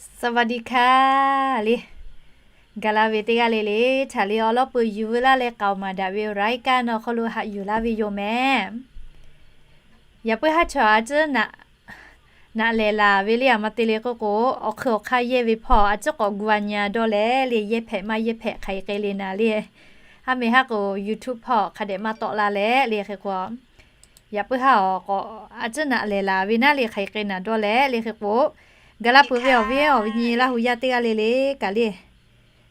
สวัสดีค่ะ le. Gaˬ la ve teˇ g'aˇ le le, htaꞈ le awˬ lawn peuˬ yuˬ veu laˇ leh k'aoˍ maˍ daꞈ ve รายการ awˬ hk'aw lo haꞈ yuˬ laˇ ve yoˬ mehˍ. Yaꞈ puiˉ haˉ chaw a ciˉ naꞈ lehˬ laˬ ve le, a ma te le k'oˆ k'o, awˬ hk'ui awˬ hk'aˇ yehˇ ve hpawˇ a ciˉ k'awꞈ gu a nyi a dawˇ leh le, yehˇ hpehꞈ maˇ yehˇ hpehꞈ hk'aˬ hk'e le naˍ le. Haˉ meh haˉ k'o YouTube hpawˇ hk'a dehꞈ maˇ tawˆ la leh le hk'e k'o, yaꞈ puiˉ haˉ awˬ k'awꞈ a ciˉ naꞈ lehˬ laˬ ve naˉ le hk'aˬ hk'e naˍ dawˇ leh le hk'e k'o, gaˬ la peuˬ ve awˬ viˉ awˬ nyi Laˇ hu yaˇ teˇ g'aˇ le le kaꞈ le,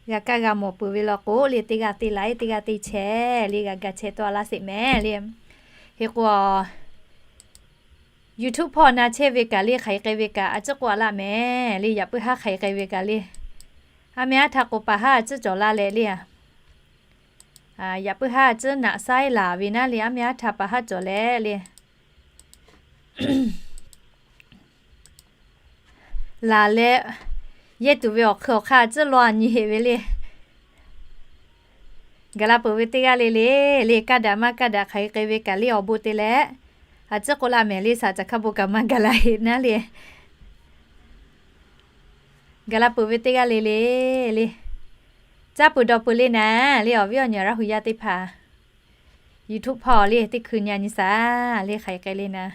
g'a kaˇ g'a mawˬ peuˬ ve law k'o le, teˇ g'aˇ te like, teˇ g'aˇ te share le, g'a ga chehˇ tawˆ laˇ sheˍ mehˍ le. Hk'e k'o, YouTube hpawˇ na chehˇ ve kaꞈ le, hk'aˬ hk'e ve kaꞈ a ciˉ k'oˆ a laˇ mehˍ le. Yaꞈ puiˉ haˉ hk'aˬ hk'e ve kaꞈ le, a meh aˉ htaꞈ k'oˍ paˍ haˉ a ciˉ cawˬ la leh le, yaꞈ puiˉ haˉ a ciˉ naꞈ saiˉ laˬ ve naˉ le, a meh aˉ htaꞈ paˍ haˉ cawˬ leh le, laˬ leh, yehˇ tuˬ ve awˬ hk'ui awˬ hk'aˇ a ciˉ lawˇ a nyi heˆ ve le. Gaˬ la peuˬ ve teˇ g'aˇ le le, le kaˇ daꞈ maˇ kaˇ daꞈ hk'aˬ hk'e ve kaꞈ le awˬ bon te leh, a ciˉ k'oˆ laˇ mehˍ le, shaˍ caˬ hkaˇ bon kaꞈ maˇ gaˬ la heˆ naˉ le. Gaˬ la peuˬ ve teˇ g'aˇ le le, le caˇ peuˬ dawˬ peuˬ le naˍ le, awˬ viˉ awˬ nyi Laˇ hu yaˇ teˇ hpaˍ, YouTube hpawˇ le teˇ hkui nyi a nyi shaˍ le hk'aˬ hk'e le naˍ,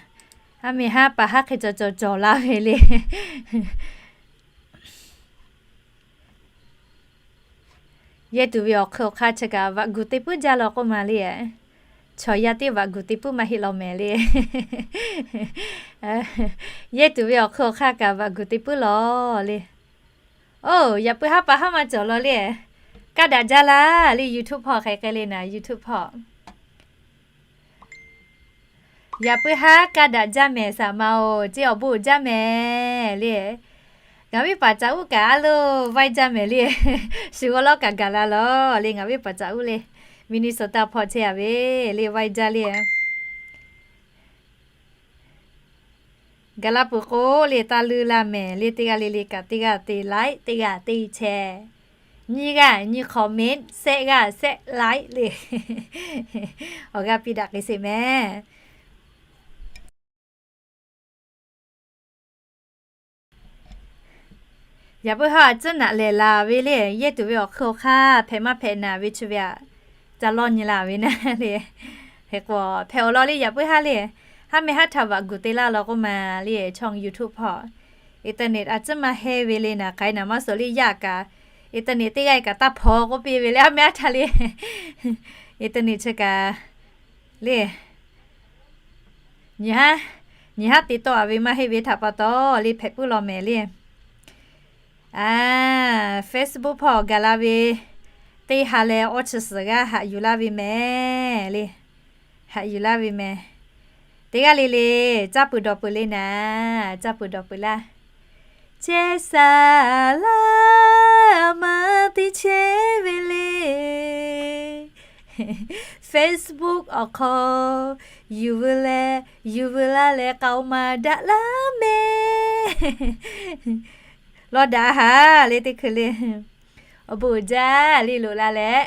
a meh haˉ paˍ haˉ hk'e cawˬ cawˬ cawˬ la ve le. Yehˇ tuˬ ve awˬ hk'ui awˬ hk'aˇ chi kaꞈ vaꞈ guˬ te puiˉ jaˇ law k'oˆ ma le. Chaw yaˇ teˇ vaꞈ guˬ te puiˉ maˇ heˆ law mehˍ le. Yehˇ tuˬ ve awˬ hk'ui awˬ hk'aˇ kaꞈ vaꞈ guˬ te puiˉ law le. Oˇ, yaꞈ puiˉ haˉ paˍ haˉ maˇ cawˬ law le. Kaˇ daꞈ jaˇ laˇ le, YouTube hpawˇ hk'aˬ hk'e le naˍ, YouTube hpawˇ. Yaꞈ puiˉ haˉ kaˇ daꞈ jaˇ mehˍ shaˍ ma oˬ, ce awˬ bon uiˍ jaˇ mehˍ le. Ngaˬ viˉ paˍ caꞈ uˉ kaꞈ a loˬ vaiˇ jaˇ mehˍ le. Shu g'awˇ lawˉ kaꞈ gaˬ la law le, ngaˬ viˉ paˍ caꞈ uˉ le, Minnesota hpawˇ chehˇ a ve le, vaiˇ jaˇ le. Gaˬ la peuˬ k'o le, taˇ leuˉ laˇ mehˍ le, teˇ g'aˇ le le kaꞈ teˇ g'aˇ te like, teˇ g'aˇ te share, nyiˇ g'aˇ nyiˇ comment, shehˆ g'aˇ shehˆ like le. Awˬ g'aˇ piˇ daꞈ k'ai sheˍ mehˍ. Yaꞈ puiˉ haˉ a ciˉ naꞈ lehˬ laˬ ve le, yehˇ tuˬ ve awˬ hk'ui awˬ hk'aˇ hpehꞈ maˇ hpehꞈ naˍ ve chi ve aꞈ, ca lawˇ nyi la ve naˉ le. Hk'e k'o hpehꞈ awˬ lawn le, yaꞈ puiˉ haˉ le, haˉ meh haˉ htaꞈ vaꞈ guˬ te laˇ law k'oˆ ma le, chaw YouTube hpawˇ. Internet a ciˉ maˇ hehnˇ ve le naˍ, k'ai naˍ maˇ suhˍ le, yaˇ kaꞈ internet teˇ g'aˇ kaꞈ taˇ hpaw k'oˆ piˇ ve le, haˉ meh haˉ htaꞈ le. Internet chi kaꞈ le, nyi haˉ, nyi haˉ te tawˆ a ve maˇ heˆ ve htaꞈ pa taw le hpehꞈ puiˉ law mehˍ le. Facebook hpawˇ gaˬ la ve teˇ ha leh awˇ chi suhˍ g'aˇ haꞈ yuˬ laˇ ve mehˍ le. Haꞈ yuˬ laˇ ve mehˍ. Teˇ g'aˇ le le, caˇ peuˬ dawˬ peuˬ le naˍ, caˇ peuˬ dawˬ peuˬ laˇ. Chehˇ sha laˇ maˇ te chehˇ ve le. Facebook awˬ hk'aw yuˬ veu leh, yuˬ veu laˇ leh k'aoˍ maˍ daꞈ laˇ mehˍ. Lawˇ daꞈ haˍ le teˇ hkui le. Awˬ bon uiˍ jaˇ le loꞈ la leh,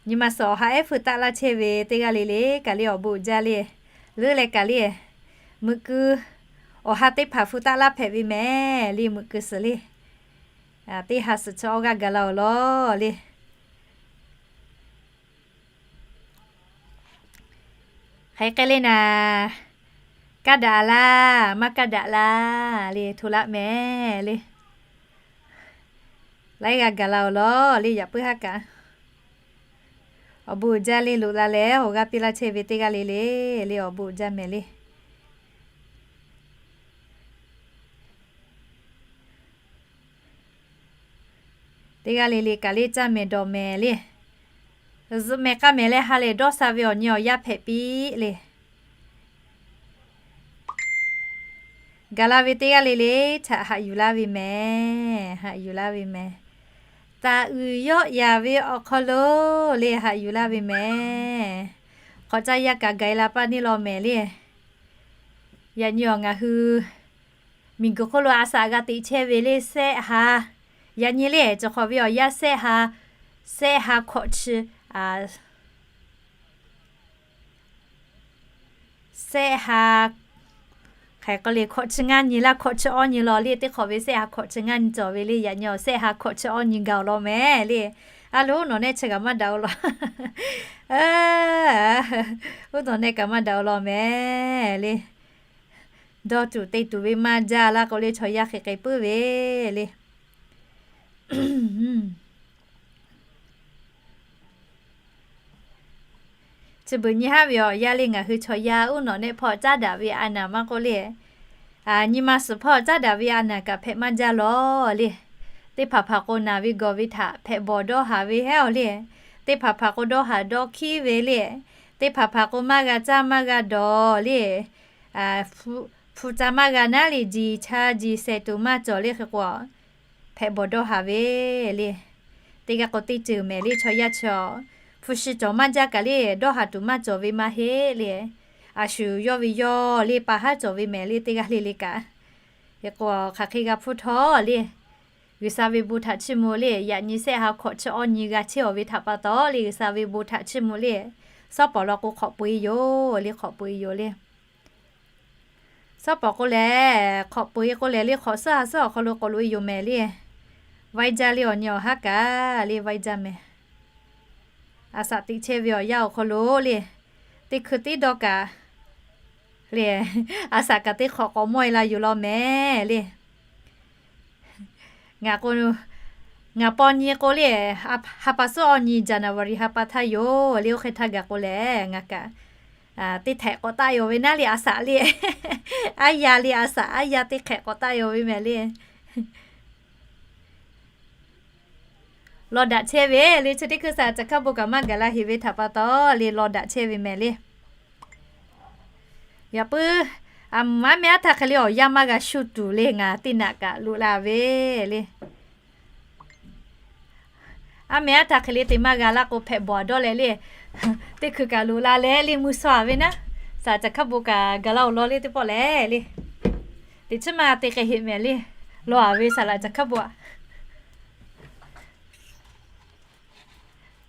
nyi ma suhˍ awˬ ha ehˉ hpu taˆ laˇ chehˇ ve teˇ g'aˇ le le kaꞈ le awˬ bon uiˍ jaˇ le. Leuˉ leh kaꞈ le, meuꞈ keu awˬ ha teˇ hpaˍ hpu taˆ laˇ hpehꞈ ve mehˍ le, meuꞈ keu suhˍ le. Teˇ ha suhˍ chi awˇ g'aˇ gaˬ la awˬ lawn le. Hk'aˬ hk'e le naˍ, kaˇ daꞈ laˇ, maˇ kaˇ daꞈ laˇ le, hto laˆ mehˍ le. Laiˉ g'aˇ gaˬ la awˬ lawn le, yaꞈ puiˉ haˉ kaꞈ. Awˬ bon uiˍ jaˇ le loꞈ la leh, awˬ g'aˇ piˇ laˇ chehˇ ve teˇ g'aˇ le le, le awˬ bon uiˍ jaˇ mehˍ le. Teˇ g'aˇ le le kaꞈ le caˇ mehˍ dawˬ mehˍ le. Zuhꞈ mehˍ k'aˇ mehˍ leh ha lehˬ dawˇ sha ve awˬ nyi awˬ yaˇ hpehꞈ piˇ le. Gaˬ la ve teˇ g'aˇ le le htaꞈ haꞈ yuˬ laˇ ve mehˍ, haꞈ yuˬ laˇ ve mehˍ. Taˍ uiˍ yawˆ yaˍ ve awˬ hk'aw lo le haꞈ yuˬ laˇ ve mehˍ. K'awꞈ caˇ yaˇ kaꞈ gaˬ e la paˇ neˇ law mehˍ le. Yaꞈ nyi awˬ ngaˬ hui miˬguiˬ hk'oˆ lo a shaꞈ g'a teꞈ chehˇ ve le sehˆ ha. Yaꞈ nyi le cawˬ hk'awꞈ ve awˬ yaˇ sehˆ ha, sehˆ ha hkawꞈ chi, sehˆ ha, Hk'e k'o le, hkawꞈ chi ngaˇ nyi laˇ, hkawꞈ chi awˇ nyi law le, teˇ hk'awꞈ ve sehˆ ha hkawꞈ chi ngaˇ nyi cawˬ ve le, yaꞈ nyi awˬ sehˆ ha hkawꞈ chi awˇ nyi gaˬ-oˬ law mehˍ le. A loˉ, nawˬ nehˆ chi kaꞈ maˇ daꞈ-oˬ law. Oˇ, nawˬ nehˆ kaꞈ maˇ daꞈ-oˬ law mehˍ le. Dawˇ tuˬ te tuˬ ve maˇ jaˇ laˇ k'o le, chaw yaˇ hk'e hk'e puiˉ ve le. Chi beuꞈ nyi haˉ ve awˬ yanˇ le, ngaˬ hui chaw yaˇ uˉ nawꞈ nehˆ hpawˇ caˉ daꞈ ve a naˍ maˇ k'oˆ le, nyi ma suhˍ hpawˇ caˉ daꞈ ve a naˍ kaꞈ hpehꞈ maˇ jaˇ law le. Teˇ hpaˍ hpaˍ k'o naˬ ve gawˬ ve htaꞈ hpehꞈ bawˬ dawˇ haˍ ve hehˉ-oˬ le. Teˇ hpaˍ hpaˍ k'o dawˇ haˍ dawˇ hkiˉ ve le. Teˇ hpaˍ hpaˍ k'o maˇ g'a caˇ maˇ g'a dawˬ le. Hpu ca maˇ g'a naˉ le, jiˬ cha jiˬ shehˍ tuˬ maˇ cawˬ le hk'e k'o, hpehꞈ bawˬ dawˇ haˍ ve le. Teˇ g'aˇ k'o teˇ ceuˬ mehˍ le, chaw yaˇ chi a, hpu shi cawˬ maˇ jaˇ kaꞈ le, dawˇ haˍ tuˬ maˇ cawˬ ve maˇ heˆ le. A shu yawˇ ve yawˇ le, pa haˉ cawˬ ve mehˍ le, teˇ g'aˇ le le kaꞈ. Hk'e k'o, hk'aˬ hk'e g'a hpuˇ htawˇ le, G'uiˬsha ve bon htaꞈ chiˇ mvuh le, yaꞈ nyi sehˆ ha hkawꞈ chi awˇ nyi g'a chehˇ-aˬ ve htaꞈ pa taw le, G'uiˬsha ve bon htaꞈ chiˇ mvuh le, shawˉ pawˍ law k'o hk'awꞈ peu-e yoˬ le, hk'awꞈ peu-e yoˬ le. Shawˉ pawˍ k'o lehˬ, hk'awꞈ peu-e k'o lehˬ le, hk'awꞈ suhˉ ha suhˉ awˬ hk'aw lo k'awꞈ loꞈ-e yoˬ mehˍ le. Vaiˇ jaˇ le, awˬ nyi awˬ haˉ kaꞈ le vaiˇ jaˇ mehˍ. A shaꞈ teꞈ chehˇ ve awˬ yanˇ awˬ hk'aw lo le, teˇ hkui tiˉ dawˇ kaꞈ le, a shaꞈ kaꞈ teˇ hk'awꞈ k'awꞈ mawˇ-e la yoˬ law mehˍ le. Ngaˬ k'o, ngaˬ paw nyi k'o le, ha pa suhˉ awˇ nyi January ha pa htaˇ yoˬ le, oˇ hk'e htaˇ gaˬ k'o lehˬ, ngaˬ kaꞈ teˇ htehꞈ k'awꞈ taˆ-e-oˬ ve naˉ le, a shaꞈ le. Aˉ yaˇ le, a shaꞈ aˉ yaˇ teˇ hk'ehꞈ k'awꞈ taˆ-e-oˬ ve mehˍ le. Law daꞈ chehˇ ve le, chi teˇ hkui saˍ laꞈ caˬ hkaˇ bon kaꞈ maˇ gaˬ la heꞈ ve htaꞈ pa taw le, law daꞈ chehˇ ve mehˍ le. Yaꞈ puiˉ, a mvuhˇ aˉ meh aˉ htaˇ hk'e le awˬ yanˇ maˇ g'a shu tuˬ le, ngaˬ teˇ naꞈ kaꞈ loꞈ la ve le. Aˉ meh aˉ htaˇ hk'e le te maˇ g'a laˇ k'o, hpehꞈ bawˬ dawˇ leh le, teˇ hkui kaꞈ loꞈ la leh le, mui shaw-a ve naˉ, saˍ laꞈ caˬ hkaˇ bon kaꞈ gaˬ la-oˬ law le, teˇ pawˆ leh le. Teꞈ chiˉ maˇ g'a te k'ai heꞈ mehˍ le, law-a ve saˍ laꞈ caˬ hkaˇ bon-a.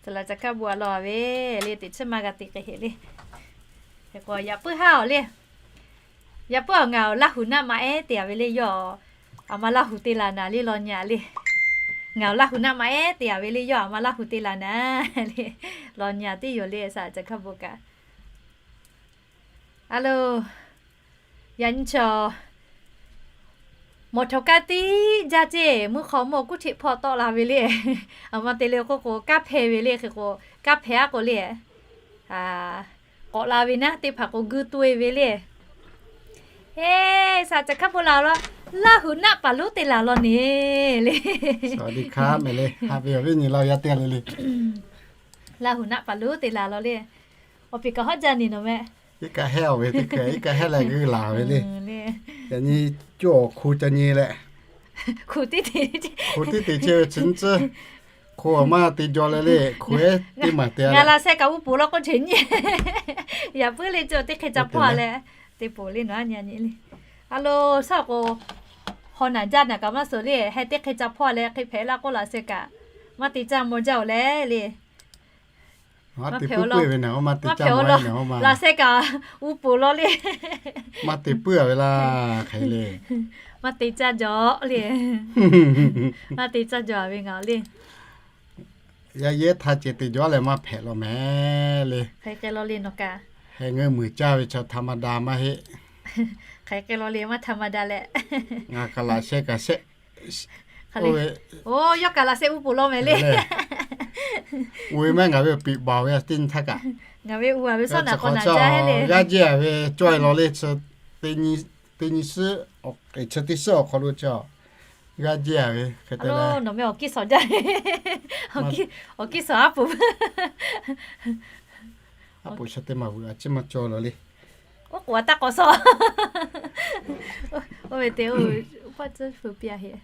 Saˍ laꞈ caˬ hkaˇ bon-a law-a ve le, teꞈ chiˉ maˇ g'a te k'ai heꞈ le. Hk'e k'o yaꞈ puiˉ haˉ-oˬ le. Yaꞈ puiˉ-a, ngaˬ awˬ Laˇ huˍ naˆ ma ehˉ te-a ve le, yawˇ aˬ ma Laˇ huˍ te laˬ naˍ le, law nyi-a le. Ngaˬ awˬ Laˇ huˍ naˆ ma ehˉ te-a ve le, yawˇ aˬ ma Laˇ huˍ te laˬ naˍ le. Law nyi-a tiˉ yoˬ le, saˍ laꞈ caˬ hkaˇ bon kaꞈ. A lo, yaꞈ nyi chaw mawˬ htawnˍ kaˇ tiˉ jaˇ ceˇ, mvuhˇ hk'aw mawˇ kuˉ htiˆ hpawˇ tawˆ la ve le. Aˬ ma te le k'oˆ k'o, kaˇ hpehˇ ve le hk'e k'o, kaˇ hpehˇ-a k'o le, k'awꞈ la ve naˉ, teˇ hpaˍ k'o guiˇ toˇ-e ve le. Eˬ, saˍ laꞈ caˬ hkaˇ bon laˬ law, Laˇ huˍ naˆ paˍ lonˉ te laˬ law neˬ le. Saˍ laꞈ caˬ hkaˇ bon laˬ yaˇ teˇ g'aˇ le le. Laˇ huˍ naˆ paˍ lonˉ te laˬ law le. Awˬ peˍ kaꞈ hawˉ jaˇ neˬ nawˬ meh. Iˉ kaˆ hehˉ-a ve teˇ hkui, iˉ kaˆ hehˉ leh g'uiˇ laˬ ve le. Yaꞈ nyi cawˇ awˬ hku ca nyi leh, hku tiˉ te chehˇ ve chi nyi tcuhˉ, hku awˬ maˇ te jaw leh le, hku ehˉ teˇ maˬ te-a leh, laˬ sheh kaꞈ uˉ poˍ law k'oˆ che nyi. Yaꞈ puiˉ le, cawˇ teˇ hk'e ca hpawˇ leh, te poˍ le nawˬ-a nyi nyi le. A lo, shaˉ k'o, haw naˬ jaˇ naˬ kaꞈ maˇ suhˍ le, heh teˇ hk'e ca hpawˇ leh hk'e hpehꞈ laˇ k'oˆ laˬ sheh kaꞈ, maˇ te caˇ maw jaˇ-oˬ leh le. Laˬ sheh kaꞈ uˉ poˍ law le. Maˇ te puiˉ-a ve laˇ hk'e le. Maˇ te caˇ jaw le. Maˇ te caˇ jaw-a ve ngaˬ le. Yaˇ yehˉ htaˇ ceh te jaw leh maˇ hpehꞈ law mehˍ le. Hk'e k'ai law le nawˬ kaꞈ. Heh ngeuˇ muiˬ caˇ ve chaw ธรรมดา maˇ heˆ. Hk'e k'ai law le maˇ ธรรมดา leh. Ngaˬ kaꞈ laˬ sheh kaꞈ shehˆ. Oˇ ve, oˇ, yawˇ kaꞈ laˬ sheh uˉ poˍ law mehˍ le. Oˇ ve maˇ ngaˬ ve awˬ piꞈ baˬ ve teˇ nyi htaˇ kaꞈ, ngaˬ ve uˉ-a ve shaˉ naˬ k'awꞈ naˬ jaˇ heˆ le. G'aˇ jehˇ-a ve cawˇ-e law le, chi teˇ nyi, teˇ nyi suhˉ, chi teˇ suhˉ awˬ hk'aw lo chi, g'aˇ jehˇ-a ve hk'e te le. Nawˬ meh awˬ kiˇ shawˍ jaˇ, awˬ kiˇ shawˍ aˉ poˍ. Aˉ poˍ shaˍ teˇ maˬ vuiˬ a ciˉ maˇ cawˇ law le. Oˉ k'oˍ a taˇ k'awꞈ shawˍ. Oˇ ve te, oˇ paˆ tcuhˉ feu piˇ-a heˆ.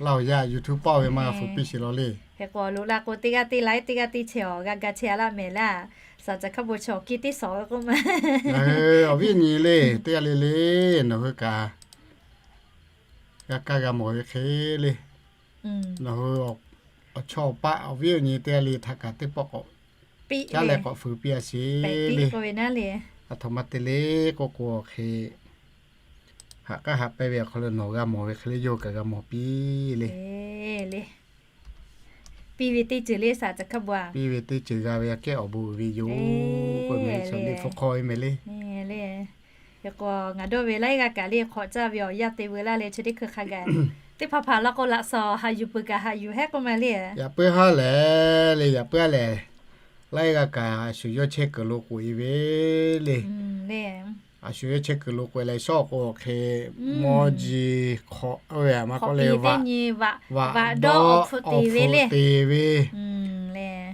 Laˇ-oˬ yaˇ, YouTube paˆ-oˬ ve maˇ g'a feu piˇ sheˍ law le. Hk'e k'o loꞈ la k'o teˇ g'aˇ teˇ laiˉ teˇ g'aˇ teˇ chehˇ awˬ g'a ga chehˇ-a laˇ mehˍ laˇ. Saˍ laꞈ caˬ hk'a bon chi awˬ kiˇ teˇ shawˍ ve k'oˆ ma. Awˬ viˉ awˬ nyi le, teˇ g'aˇ le le, nawˬ hui kaꞈ g'a kaˇ g'a mawˬ ve hk'e le. Nawˬ hui awˬ chawˇ awˬ paˆ awˬ viˉ awˬ nyi teˇ g'aˇ le htaꞈ kaꞈ teˇ pawˆ k'awꞈ caˉ leh k'awꞈ feu piˇ-a sheˍ le. Aˬ htoꞈ ma te le k'oˆ k'o hk'e, haꞈ k'aˉ haꞈ pehnˇ ve awˬ hk'aw lo nawˬ g'a mawˬ ve hk'e le yawˇ kaꞈ g'a mawˬ piˇ le. Piˇ ve teˇ ceuˬ le saˍ ca hkaˇ bon a. Piˇ ve teˇ ceuˬ g'a ve aꞈ kehˉ awˬ bon uiˍ ve yoˬ. K'oˆ ve chi le hpu hk'aw ve mehˍ le. Hk'e k'o ngaˬ dawˇ ve laiˉ g'aˇ kaꞈ le hk'awꞈ caˇ ve awˬ yaˇ te veu laˇ leh chi teˇ hkui hk'a gaˬ teˇ hpaˍ hpaˍ la k'o laꞈ shawnˍ haꞈ yuˬ peuˬ kaꞈ haꞈ yuˬ hehˉ k'oˆ ma le. Yaꞈ puiˉ haˉ lehˬ le, yaꞈ puiˉ haˉ lehˬ, laiˉ g'aˇ kaꞈ a shu yawˇ chehˇ kuiˬ lo k'oꞈ e ve le. A shu yawˇ chehˇ kuiˬ lo k'oꞈ e leh shawˉ k'o hk'e, mawˇ ji hk'awꞈ oˇ ve aꞈ ma k'oˆ le, vaꞈ dawˇ awˬ hpu te ve.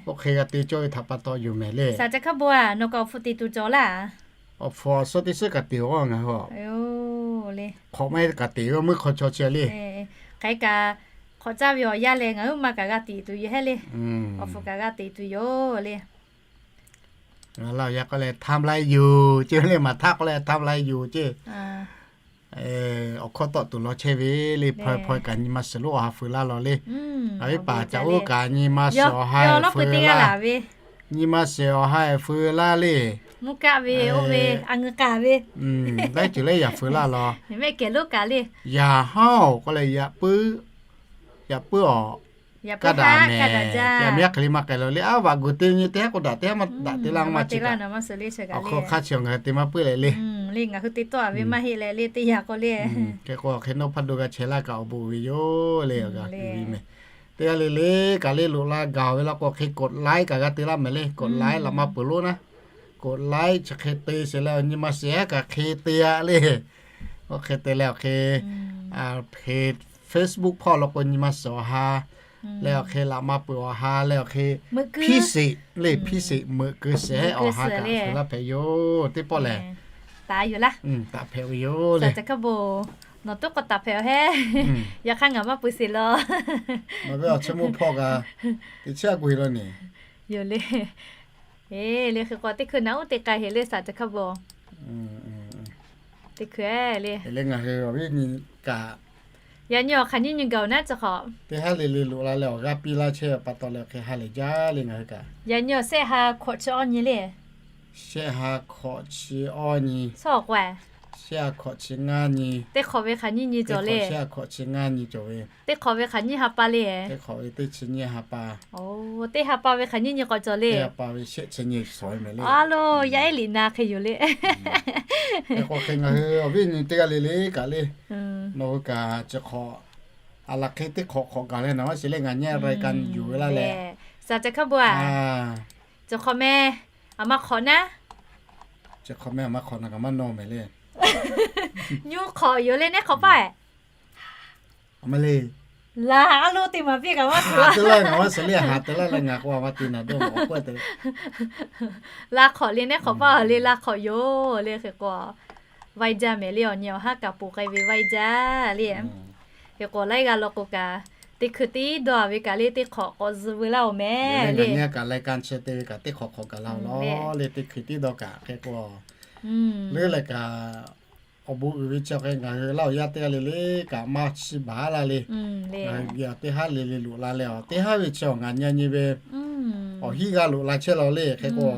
Oˇ hk'e g'a te cawˇ ve htaꞈ pa taw yoˬ mehˍ le. Saˍ ca hkaˇ bon a, nawˬ kaꞈ awˬ hpu te tuˬ cawˬ laˇ. Awˬ hpu awˬ suhˉ teˇ suhˉ kaꞈ te-oˬ ngaˬ hui. Hk'awꞈ maˇ heˆ kaꞈ te ve meuˇ hk'aw chaw chi le. Hk'e kaꞈ hk'awꞈ caˇ ve awˬ yaˇ leh ngaˬ hui ma kaꞈ g'a teꞈ tuˬ yoˬ hehˉ le. Awˬ hpu kaꞈ g'a teꞈ tuˬ yoˬ le. Ngaˬ la awˬ yaˇ k'oˆ leh htaˇ mvuh laˇ yoˬ ceˇ le, maˬ htaˇ k'oˆ leh htaˇ mvuh laˇ yoˬ ceˇ. Awˬ hkawˇ tawˆ tuˬ law chehˇ ve le, hpaw hpaw kaꞈ nyi ma shiˍ lonˉ awˬ ha feu laˇ law le. Ngaˬ ve paˍ caꞈ oˇ kaꞈ nyi ma shiˍ awˬ ha feu laˇ. Nyi ma shiˍ awˬ ha feu laˇ le. Mvuhˇ kaˆ ve oˇ ve a ngeu k'aˍ ve, laiˉ ceuˬ leh yaꞈ feu laˇ law. Mehˆ kehˬ lonˉ kaꞈ le. Yaꞈ haˉ-oˬ k'oˆ leh, yaꞈ puiˉ, yaꞈ puiˉ awˬ kaˇ daꞈ mehˍ. Yaꞈ miˉ hk'e le maˇ k'ai la le. Aˉ, vaꞈ gu te nyi teˇ haˉ k'o daꞈ teˇ haˉ maˇ daꞈ te laˇ maˇ chi kaꞈ. Awˬ hk'aw hk'aˇ chi ngaˬ hui te maˇ puiˉ leh le. Le ngaˬ hui te tawˆ a ve maˇ heˆ leh le teˇ yanˇ k'o le. Hk'e k'o hk'e nawˉ hpaˇ do g'a chehˇ laˇ kaꞈ awˬ bon uiˍ ve yoˬ le. Awˬ g'a uiˍ ve mehˍ. Teˇ g'aˇ le le kaꞈ le loꞈ la gaˬ ve law k'o hk'e กดไลค์ kaꞈ g'a te laˇ mehˍ le. กดไลค์ laꞈ ma peuˬ lonˉ naˉ, กดไลค์ chi hk'e te sheˍ leh nyi ma shiˍ kaꞈ hk'e te a le. Oˇ hk'e te leh awˬ hk'e Facebook hpawˇ law k'o nyi ma shiˍ awˬ ha leh awˬ hk'e laꞈ ma peuˬ awˬ ha leh awˬ hk'e hpiˇ sheˍ le, hpiˇ sheˍ meuꞈ keu sheˍ awˬ ha kaꞈ hpeuꞈ laˇ hpehꞈ yoˬ. Teˇ pawˆ lehˬ, taˍ yoˬ laˇ. Taˍ hpehꞈ ve yoˬ le. Nawˬ tuˉ k'awꞈ taˍ hpehꞈ awˬ hehˉ. Yaꞈ hk'aˇ ngaˬ maˇ pui sheˍ law. Nawˬ ve awˬ chehˇ mvuhˇ hpawˇ kaꞈ teˇ chiˉ a gu e law ne. Yoˬ le. Eˬ, le hk'e k'o teˇ hkui naꞈ uˉ te k'ai heˍ le saˍ ca hkaˇ bon. Teˇ hkui le, ngaˬ hui awˬ viˉ nyi kaꞈ, yaꞈ nyi awˬ hk'aˬ nyiˇ nyi gaˬ-oˬ naˉ chi hk'awꞈ, teˇ haˉ le le loꞈ la leh awˬ g'aˇ piˇ laˇ chehˇ pa taw leh hk'e ha lehˬ jaˇ le ngaˬ hui kaꞈ. Yaꞈ nyi awˬ shehˆ ha hkawꞈ chi awˇ nyi le. Shehˆ ha hkawꞈ chi awˇ nyi, shehˆ ha hkawꞈ chi ngaˇ nyi, teˇ hk'awꞈ ve hk'aˬ nyiˇ nyi cawˬ le. Shehˆ ha hkawꞈ chi ngaˇ nyi cawˬ ve, teˇ hk'awꞈ ve hk'aˬ nyiˇ ha pa le. Teˇ hk'awꞈ ve teˇ chi nyiˇ ha pa. Oˬ, teˇ ha pa ve hk'aˬ nyiˇ nyi k'awꞈ cawˬ le. Teˇ ha pa ve shehˆ chi nyi cawˬ ve mehˍ le. A lo, yaˇ ehˉ liꞈ na hk'e yoˬ le. Hk'e k'o hk'e ngaˬ hui awˬ viˉ nyi teˇ g'aˇ le le kaꞈ le, nawˬ hui kaꞈ chi hk'awꞈ, a laˬ hk'e teˇ hk'awꞈ hk'awꞈ gaˬ leh nawˬ maˇ shiˍ le, ngaˬ nyi รายการ yuˬ ve laˇ leh. Saˍ ca hkaˇ bon a, chi hk'awꞈ meh, aˬ ma hk'awꞈ naˉ, chi hk'awꞈ meh aˬ ma hk'awꞈ naˉ kaꞈ maˇ nawˇ mehˍ le. Nyu hk'awꞈ yoˬ le, nehˉ hk'awꞈ paˇ-e. Aˬ ma le. Laˬ a lo teˇ maˬ piˇ kaꞈ maˇ tuˬ laˇ. Ngaˬ maˇ shiˍ le, haꞈ te laˇ leh ngaˬ k'o a ma te naˬ dawˇ ma k'oˆ te. Laˇ hk'awꞈ le, nehˉ hk'awꞈ paˇ le, laˇ hk'awꞈ yoˬ le. Hk'e k'o vaiˇ jaˇ mehˍ le, awˬ nyi awˬ haˉ kaꞈ poˬ k'ai ve vaiˇ jaˇ le. Hk'e k'o laiˉ g'aˇ law k'o kaꞈ, teˇ hkui tiˉ dawˇ a ve kaꞈ le teˇ hk'awꞈ k'awꞈ zuh veu laˇ-oˬ mehˍ le. Ngaˬ nyi kaꞈ รายการ chi te ve kaꞈ teˇ hk'awꞈ hk'awꞈ gaˬ la-oˬ law le, teˇ hkui tiˉ dawˇ kaꞈ hk'e k'o. Leuˉ leh kaꞈ awˬ bon uiˍ ve chi hk'e ngaˬ hui laˇ awˬ yaˇ teˇ g'aˇ le le kaꞈ maˇ chiˇ baˬ laˇ le. Ngaˬ hui teˇ haˉ le le loꞈ la leh awˬ teˇ haˉ ve chi awˬ ngaˬ nyi nyi ve awˬ hiˉ g'a loꞈ la chehˇ law le. Hk'e k'o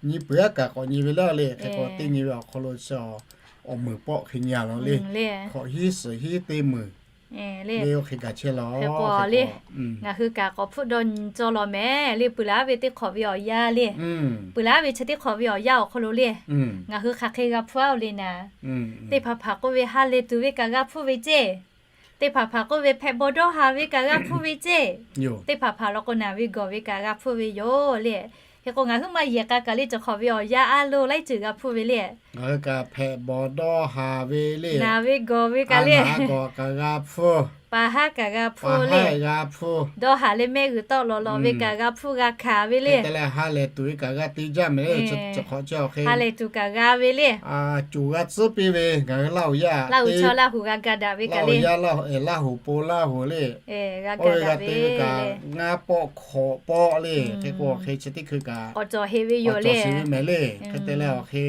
nyi peuˬ aˉ kaꞈ k'awꞈ nyi ve laˇ le. Hk'e k'o teˇ nyi ve awˬ hk'aw lo chi awˬ meuˍ pawˆ hk'e nyi a law le. Hk'awꞈ hiˉ suhˍ hiˉ teˇ meuˍ le, oˇ hk'e gaˬ chehˇ law. Hk'e k'o le, ngaˬ hui kaꞈ k'awꞈ hpfuhˆ dawˇ nyi cawˇ law mehˍ le. Peuˬ laˉ ve teˇ hk'awꞈ ve awˬ yaˇ le, peuˬ laˉ ve chi teˇ hk'awꞈ ve awˬ yaˇ awˬ hk'aw lo le, ngaˬ hui hk'aˬ hk'e g'a hpfuhˆ-oˬ le naˍ. Teˇ hpaˍ hpaˍ k'oˆ ve ha lehˬ tuˬ ve kaꞈ g'a hpfuhˆ ve ceˇ. Teˇ hpaˍ hpaˍ k'oˆ ve hpehꞈ baw dawˇ haˍ ve kaꞈ g'a hpfuhˆ ve ceˇ. Teˇ hpaˍ hpaˍ law k'o naˬ ve gawˬ ve kaꞈ g'a hpfuhˆ ve yoˬ le. Hk'e k'o ngaˬ huiˉ maˇ yehˬ k'a kaˬ le cawˬ hk'awꞈ ve awˬ yaˇ a lo laiˉ ceuˬ g'a hpuˇ ve le. Ngaˬ hui kaꞈ hpehꞈ bawˬ dawˇ haˍ ve le. Naˬ ve gawˬ ve kaꞈ le. Naˬ gawˬ kaꞈ g'a hpuˇ. Pa haˉ kaꞈ g'a hpuˇ le. Dawˇ haˍ leh mehˆ g'uiˬ tawˆ lawꞈ lawꞈ ve kaꞈ g'a hpuˇ g'a hkanˍ ve le. Te leh ha lehˬ tuˬ ve kaꞈ g'a te jaˇ mehˍ le. Cawˬ hk'awꞈ cawˬ hk'e ha lehˬ tuˬ kaꞈ g'a ve le. Coˬ g'a tcuhˉ piˇ ve ngaˬ hui Laˇ huˍ yaˇ, Laˇ huˍ chaw Laˇ huˍ g'a ga daꞈ ve kaꞈ le. Laˇ huˍ po Laˇ huˍ le. G'a ga daꞈ ve le. Ngaˇ pawˆ hk'awꞈ pawˆ le. Hk'e k'o hk'e chi teˇ hkui kaꞈ k'awꞈ cawˬ heˍ ve yoˬ le. Mehˍ le. Hk'e te leh awˬ hk'e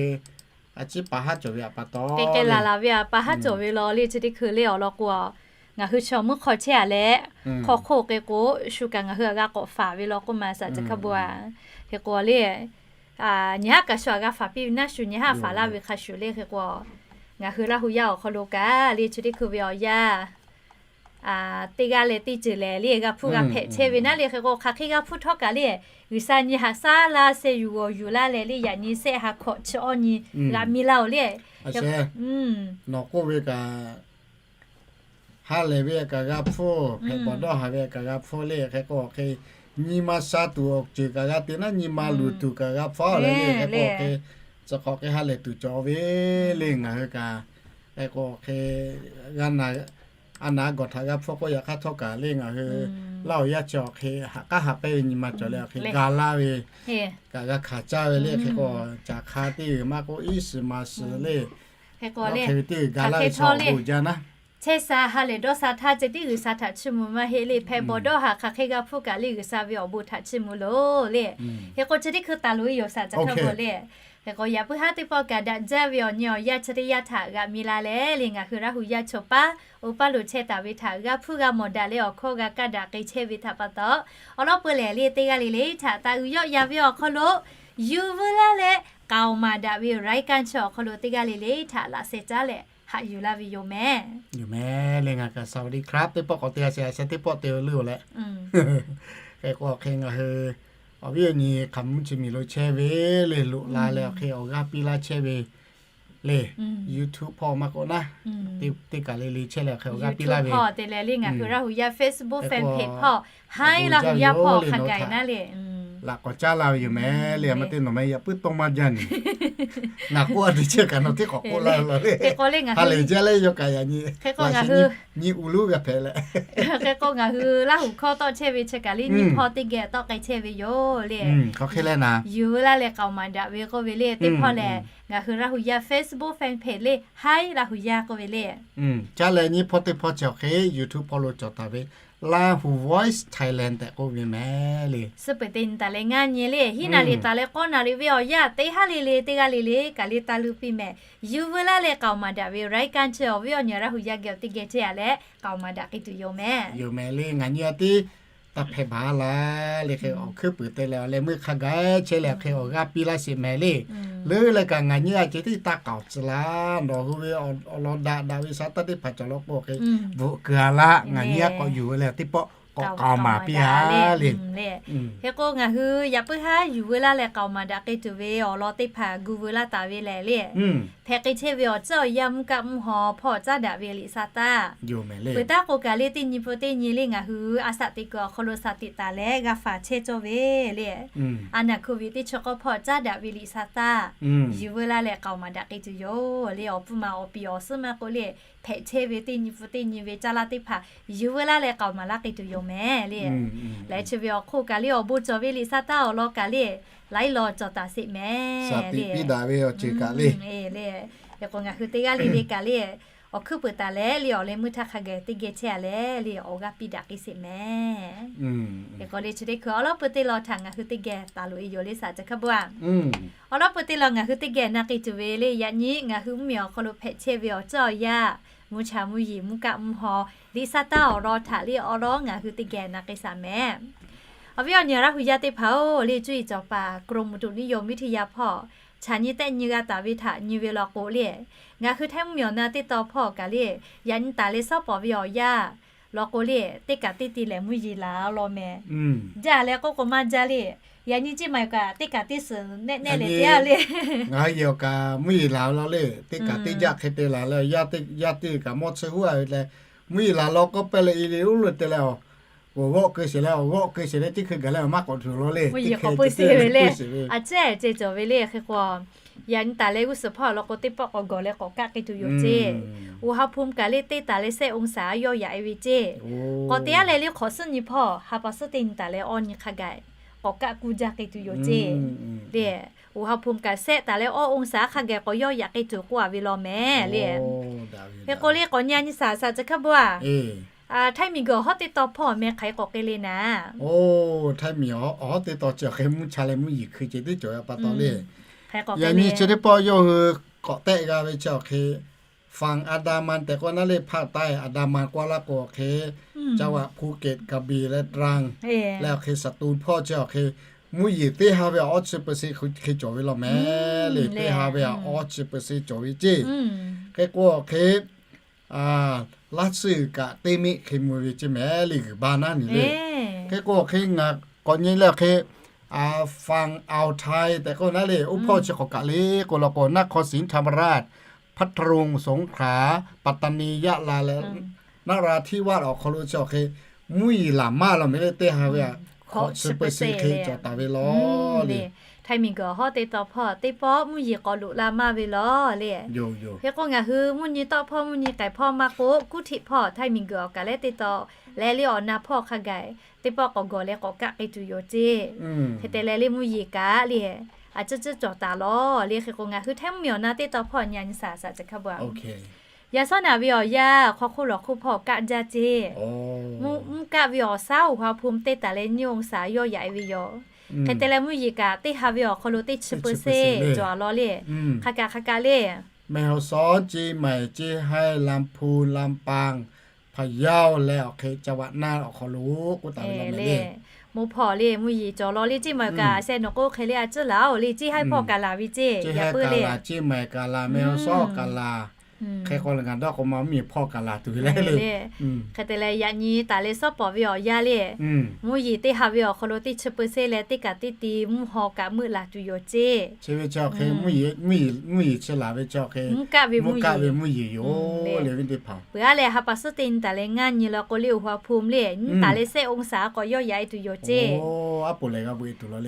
a ciˉ pa haˉ cawˬ ve aꞈ pa taw, k'ai k'ai laˬ laˬ ve aꞈ pa haˉ cawˬ ve law le. Chi teˇ hkui le awˬ lawn k'o, ngaˬ hui chaw mvuhˇ hk'aw chehˇ-a leh, hk'aw hk'oˆ k'ai k'o, shu kaꞈ ngaˬ hui aꞈ g'a k'awꞈ faˍ ve law k'oˆ ma saˍ chi hk'a bon-a. Hk'e k'o le, Nyi haˉ kaꞈ shu aꞈ g'a faˍ piˇ ve naˉ shu nyi haˉ faˍ laˇ ve hk'a shuˍ le hk'e k'o, ngaˬ hui Laˇ hu yaˇ awˬ hk'aw lo kaꞈ le chi teˇ hkui ve awˬ yanˇ teˇ g'aˇ leh teˇ ceuˬ lehˬ le g'a hpuˇ g'a hpehꞈ chehˇ ve naˉ le hk'e k'o, hk'aˬ hk'e g'a hpuˇ htawˇ kaꞈ le, G'uiˬsha nyi haꞈ shaˉ laˇ sheh yuˬ g'awˬ yuˬ laˇ leh le yaꞈ nyi shehˆ ha hkawꞈ chi awˇ nyi g'a miˇ laˇ oˬ le. Nawˬ k'oˆ ve kaꞈ ha lehˬ ve kaꞈ g'a hpfuhˇ, hpehꞈ bawˬ dawˇ haˍ ve kaꞈ g'a hpfuhˇ le hk'e k'o hk'e, nyi ma sha tuˬ awˬ ceuˬ kaꞈ g'a te naˉ, nyi ma luˬ tuˬ kaꞈ g'a hpfuhˇ leh le hk'e k'o hk'e, chi hk'awꞈ hk'e ha lehˬ tuˬ cawˬ ve le ngaˬ hui kaꞈ. Hk'e k'o hk'e, g'a na, a naˍ gawˬ htaꞈ g'a hpfuhˇ k'oˆ yaꞈ hk'aˇ htawˇ kaꞈ le ngaˬ hui Laˇ hu yaˇ chi awˬ hk'e haꞈ k'aˉ haꞈ pehnˇ ve nyi ma cawˬ leh awˬ hk'e ga laˇ ve kaꞈ g'a hkanˍ caˇ ve le hk'e k'o, caˬ hk'a teˇ g'uiˬ maˇ k'oˆ, iˉ shiˍ maˍ shiˍ le, hk'e k'o le, hk'e ve teˇ g'uiˬ ga laˇ ve chi awˬ bon jaˇ naˉ. Chehˇ sha ha lehˬ dawˇ sha htaˇ ceh tiˉ G'uiˬsha htaꞈ chiˇ mvuh maˇ heˆ le, hpehꞈ bawˬ dawˇ haˍ hk'aˬ hk'e g'a hpfuhˇ kaꞈ le G'uiˬsha ve awˬ bon htaꞈ chiˇ mvuh loˬ le. Hk'e k'o chi teˇ hkui taˍ loꞈ ve yoˬ shaˍ ca hk'aˇ bon le. Hk'e k'o yaꞈ puiˉ haˉ teˇ pawˆ kaꞈ daꞈ jaˇ ve awˬ nyi awˬ yanˇ chi teˇ yanˇ htaꞈ g'a miˇ la leh le ngaˬ hui Laˇ hu yaˇ chaw paˉ oˇ paˇ lo chehˇ taˍ ve htaꞈ g'a hpuˇ g'a mawˬ daꞈ leh awˬ hkawˇ g'a kaˇ daꞈ k'ai chehˇ ve htaꞈ pa taw, awˬ lawn peu lehˬ le teˇ g'aˇ le le htaꞈ taˍ uiˍ yawˆ yan ve awˬ hk'aw lo yuˬ veu laˇ leh k'aoˍ maˍ daꞈ ve รายการ chi awˬ hk'aw lo teˇ g'aˇ le le htaꞈ laꞈ sheh caˉ leh haꞈ yuˬ laˇ ve yoˬ mehˍ. Yoˬ mehˍ le ngaˬ kaꞈ สวัสดีครับ teˇ pawˆ k'awꞈ te a shehˍ a shehˍ teˇ pawˆ te ve le oˬ leh. Hk'e k'o hk'e ngaˬ hui awˬ viˉ awˬ nyi hk'aˬ mvuhˇ chi miˬ lo chehˇ ve le loꞈ la leh awˬ hk'e awˬ g'aˇ piˇ laˇ chehˇ ve le. YouTube hpawˇ maˇ k'oˆ naˉ, teˇ kaˬ le le chehˇ leh awˬ hk'e awˬ g'aˇ piˇ laˇ ve yoˬ. Te leh le ngaˬ hui Laˇ hu yaˇ Facebook fanpage hpawˇ, haiˉ Laˇ hu yaˇ hpawˇ hk'a gaˬ naˉ le laꞈ k'awꞈ caˉ laˇ ve yoˬ mehˍ le. Maˇ te nawˬ mehˍ yaꞈ puiˉ tawˇ maˇ jaˇ nyi. Ngaˬ k'oˆ a te chehˇ kaꞈ nawˬ teˇ k'awꞈ k'oˆ laˇ ve law le. Ha lehˬ jaˇ leh yawˇ kaꞈ yaꞈ nyi, nyi uˬ luˉ g'a hpehꞈ leh. Hk'e k'o ngaˬ hui Laˇ hu hkawˇ tawˆ chehˇ ve chi kaꞈ le nyi hpawˇ teˇ geh tawˆ k'ai chehˇ ve yoˬ le. Hk'e k'o le na, yuˬ veu laˇ leh k'aoˍ maˍ daꞈ ve k'oˆ ve le teˇ hpawˇ lehˬ, ngaˬ hui Laˇ hu yaˇ Facebook fanpage le haiˉ Laˇ hu yaˇ k'oˆ ve le. Caˉ leh nyi hpawˇ teˇ hpawˇ chi awˬ hk'e YouTube hpawˇ lo cawˬ taˍ ve Laˇ hu Voice Thailand tehꞈ k'oˆ ve mehˍ le. Suhˉ peuˬ te nyi taˍ leh ngaˇ nyi le, hiˉ naˍ riˍ taˍ leh k'awˇ naˍ riˍ ve awˬ yanˇ teˇ haˉ le le teˇ g'aˇ le le kaꞈ le taˇ luˇ piˇ mehˍ. Yuˬ veu laˇ leh k'aoˍ maˍ daꞈ ve รายการ chi awˬ viˉ awˬ nyi Laˇ hu yaˇ geh teˇ geh chehˇ a leh k'aoˍ maˍ daꞈ k'ai tuˬ yoˬ mehˍ. Yoˬ mehˍ le ngaˬ nyi a tiˉ taˇ hpehꞈ baˬ laˇ le hk'e awˬ hkuiˉ puiˍ te leh awˬ leh meuˇ hk'a gaˬ chehˇ leh awˬ hk'e awˬ g'aˇ piˇ laˇ sheˍ mehˍ le. Leuˉ leh kaꞈ ngaˬ nyi a ceh tiˉ taˇ k'aoˍ tcuh laˇ, nawˬ hui ve awˬ lawn daꞈ daꞈ ve sha taˇ teˇ hpaˍ cawˬ law k'o hk'e bvuhꞈ kuiˬ a laˇ, ngaˬ nyi a k'awꞈ yuˬ ve leh teˇ pawˆ k'awꞈ k'aoˍ maˍ piˇ a le. Hk'e k'o ngaˬ hui yaꞈ puiˉ haˉ yuˬ veu laˇ leh k'aoˍ maˍ daꞈ k'ai tuˬ ve awˬ lawn teˇ hpaˍ gu veu laˇ taˍ ve lehˬ le, hpehꞈ k'ai chehˇ ve awˬ ceuˬ awˬ yanˇ mvuhˇ kaˆ mvuhˇ haw hpawˇ caˉ daꞈ ve liꞈ sha taˇ. Peuˬ taˉ k'o kaꞈ le teˇ nyi peuˬ teˇ nyi le ngaˬ hui a shaꞈ teꞈ kuiˬ awˬ hk'aw lo shaˍ tiꞈ taˍ leh g'a faˍ chehˇ cawˇ ve le. A naˍ hkuˇ viꞈ teˇ chi k'awˇ hpawˇ caˉ daꞈ ve liꞈ sha taˇ. Yuˬ veu laˇ leh k'aoˍ maˍ daꞈ k'ai tuˬ yoˬ le. Awˬ pfuhˇ ma awˬ piˍ awˬ suhˉ maˇ k'oˆ le, hpehꞈ chehˇ ve teˇ nyi peuˬ teˇ nyi ve caˇ laˇ teˇ hpaˍ yuˬ veu laˇ leh k'aoˍ maˍ laˇ k'ai tuˬ yoˬ mehˍ le. Laiˉ chi ve awˬ hk'oˆ kaꞈ le awˬ bon cawˬ ve liꞈ sha taˇ awˬ lawn kaꞈ le laiˉ law cawˬ taˍ sheˍ mehˍ le. Hk'e k'o ngaˬ hui teˇ g'aˇ le le kaꞈ le awˬ hkuiˉ puiˍ taˍ leh le awˬ leh meuˇ htaˇ hk'a gaˬ teˇ geh chehˇ a leh le awˬ g'aˇ piˇ daꞈ k'ai sheˍ mehˍ. Hk'e k'o le chi teˇ hkui awˬ lawn peu teˇ lawn htaꞈ ngaˬ hui teˇ geh taˍ loꞈ e yoˬ le shaˍ ca hk'a bawˇ. Awˬ lawn peu teˇ lawn ngaˬ hui teˇ geh na k'ai tuˬ ve le yaꞈ nyi ngaˬ hui mvuhˇmiˬ awˬ hk'aw lo hpehꞈ chehˇ ve awˬ ceuˬ awˬ yanˇ, mvuhˇ cha mvuhˇ yeˬ mvuhˇ kaˆ mvuhˇ haw liꞈ sha taˇ awˬ lawn htaꞈ le awˬ lawn ngaˬ hui teˇ geh na k'ai shaˍ mehˍ. Awˬ viˉ awˬ nyi Laˇ hu yaˇ teˇ hpaˍ-oˬ le, cuˇ yiˍ cawˬ paˍ กรมอุตุนิยมวิทยา hpawˇ chaꞈ nyi tehˆ nyi g'a taˍ ve htaꞈ nyi ve law k'o le, ngaˬ hui Htaiˇ mvuhˇmiˬ awˬ na teˇ tawn hpawˇ kaꞈ le, yaꞈ nyi taˍ leh shawˉ pawˍ ve awˬ yanˇ law k'o le, teˇ kaꞈ teˇ te lehˬ mvuhˇ yeˬ laˬ law mehˍ. Jaˇ leh k'oˆ k'o maˇ jaˇ le. Yaꞈ nyi ceˇ maˬ kaꞈ teˇ kaꞈ teˇ suhˍ nehˆ nehˆ leh te a le. Ngaˬ hui yehˬ awˬ kaꞈ mvuhˇ yeˬ laˬ law le, teˇ kaꞈ teˇ jaˆ hk'e te laˬ leh, yaˇ teˇ kaꞈ mawˇ tsuhˇ huˉ a ve leh, mvuhˇ yeˬ laˬ law k'oˆ pehˇ leh i le uˉ lo te leh, awˬ g'awˆ keu sheˍ leh awˬ g'awˆ keu sheˍ leh teˇ hkui gaˬ leh awˬ maˇ k'awꞈ tuˬ law le. Mvuhˇ yeˬ k'awꞈ puiˉ sheˍ ve le. A cehˇ ceh cawˬ ve le hk'e k'o, yaꞈ nyi taˍ leh g'uˇ suhˍ hpawˇ law k'o teˇ pawˆ k'awꞈ gawˬ leh k'awꞈ kaˆ k'ai tuˬ yoˬ ceˇ. Wuˬ ha hpu kaꞈ le teˇ taˍ leh shehˆ องศา a yawˇ yaꞈ e ve ceˇ. K'awꞈ te a leh le hk'awꞈ suhˉ nyi hpawˇ ha pa suhˉ teˇ nyi taˍ leh awˇ nyi hk'a gaˬ k'awꞈ kaˆ kuˇ jaˇ k'ai tuˬ yoˬ ceˇ. Le, wuˬ ha hpu kaꞈ shehˆ taˍ leh awˇ องศา hk'a gaˬ k'awꞈ yawˇ yaꞈ k'ai tuˬ k'oˆ a ve law mehˍ le. Hk'e k'o le k'awꞈ nyi a nyi shaˍ shaˍ ca hk'a bawˇ a. Htaiˇ miˬguiˬ awˬ hawˉ teˇ tawn hpawˇ meh hk'aˬ hk'e k'awꞈ k'ai le naˍ. Oˇ, Htaiˇ miˬ awˬ hawˉ teˇ tawn chi awˬ hk'e mvuhˇ cha leh mvuhˇ yeˬ hkui ceh teˇ cawˬ a pa taw le. Yaꞈ nyi chi teˇ pawˆ yawˇ hui k'awꞈ tehˆ g'a ve chi awˬ hk'e, Fang Andaman tehꞈ k'oˆ naˉ le, hpaˆ taiˇ Andaman k'oˆ laˇ k'o awˬ hk'e, จังหวัดภูเก็ต Krabi leh Trang leh awˬ hk'e Satu hpawˇ chi awˬ hk'e mvuhˇ yeˬ teˇ ha ve awˇ chi เปอร์เซ็นต์ hk'e cawˬ ve law mehˍ le. Teˇ ha ve awˇ chi เปอร์เซ็นต์ cawˬ ve ceˇ. Hk'e k'o hk'e, laˇ tsuhˇ kaꞈ teˇ miˆ hk'e mvuh ve ceˇ mehˍ le, g'uiˬ ba naˉ nyi le. Hk'e k'o hk'e ngaˬ k'awꞈ nyi leh hk'e, ฝั่งอ่าวไทย tehꞈ k'oˆ naˉ le, oˇ hpawˇ chi k'awꞈ kaꞈ le k'o law k'o, นครศรีธรรมราช พัทลุง สงขลา ปัตตานี ยะลา leh นราธิวาส awˬ hk'aw lo chi awˬ hk'e mvuhˇ yeˬ laˬ maˇ law mehˍ le, teˇ ha ve hk'awꞈ chi เปอร์เซ็นต์ hk'e cawˬ taˍ ve law le. Htaiˇ miˬ guiˬ awˬ hawˉ teˇ taw hpawˇ teˇ pawˆ mvuhˇ yeˬ k'awꞈ loꞈ la maˇ ve law le. Hk'e k'o ngaˬ hui mvuhˇ nyi tawˆ hpawˇ mvuhˇ nyi k'ai hpawˇ maˇ k'oˆ, kuˉ htiˆ hpawˇ Htaiˇ miˬ guiˬ awˬ kaˬ leh teˇ taw leh le awˬ na hpawˇ hk'a gaˬ teˇ pawˆ k'awꞈ gawˬ leh k'awꞈ kaˆ k'ai tuˬ yoˬ ceˇ. Hk'e te leh le mvuhˇ yeˬ kaꞈ le a ciˉ ciˉ cawˬ taˍ law le. Hk'e k'o ngaˬ hui Htaiˇ mvuhˇ miˬ awˬ na teˇ taw hpawˇ nyi nyi shaˍ shaˍ chi hk'a bvuhꞈ a. Yaꞈ shawˉ naꞈ ve awˬ yanˇ hk'aw hk'oˆ lawˬ hk'oˆ hpawˇ kaˆ jaˇ ceˇ. Mvuhˇ kaˆ ve awˬ shaˉ oˇ ha hpu teˇ taˍ leh nyiˇ องศา yawˇ yaꞈ e ve yoˬ. Hk'e te leh mvuhˇ yeˬ kaꞈ teˇ ha ve awˬ hk'aw lo teˇ chi เปอร์เซ็นต์ cawˬ a law le. Hk'a kaꞈ hk'a kaꞈ le แม่ฮ่องสอน เชียงใหม่ เชียงราย ลำพูน ลำปาง พะเยา leh awˬ hk'e จังหวัดน่าน awˬ hk'aw lo k'oˆ taˍ ve law mehˍ le. Moˇ hpawˇ le mvuhˇ yeˬ cawˬ law le ceˇ maˬ kaꞈ sheh nawˬ k'oˆ hk'e le a ciˉ laˬ oˬ le ceˇ haiˉ hpawˇ kaꞈ laˬ ve ceˇ. Yaꞈ puiˉ le ceˇ maˬ kaꞈ laˬ, แม่ฮ่องสอน kaꞈ laˬ. Hk'e k'o ngaˬ dawˇ k'o ma mvuhˇ yeˬ hpawˇ kaꞈ laˬ tuˬ ve le le. Hk'e te leh yaꞈ nyi taˍ leh shawˉ pawˍ ve awˬ yanˇ le, mvuhˇ yeˬ teˇ ha ve awˬ hk'aw lo teˇ chi เปอร์เซ็นต์ leh teˇ kaꞈ teˇ ti mvuhˇ haw kaꞈ meuˆ laˬ tuˬ yoˬ ceˇ. Chi ve chi awˬ hk'e mvuhˇ yeˬ chi laˬ ve chi awˬ hk'e mvuhˇ kaˆ ve mvuhˇ yeˬ yoˬ le ve teˇ hpaˍ. Peuˬ aˉ leh ha pa suhˉ teˇ nyi taˍ leh ngaˇ nyi law k'o le awˬ ha hpu le nyi taˍ leh sheh องศา k'awꞈ yawˇ yaꞈ e tuˬ yoˬ ceˇ.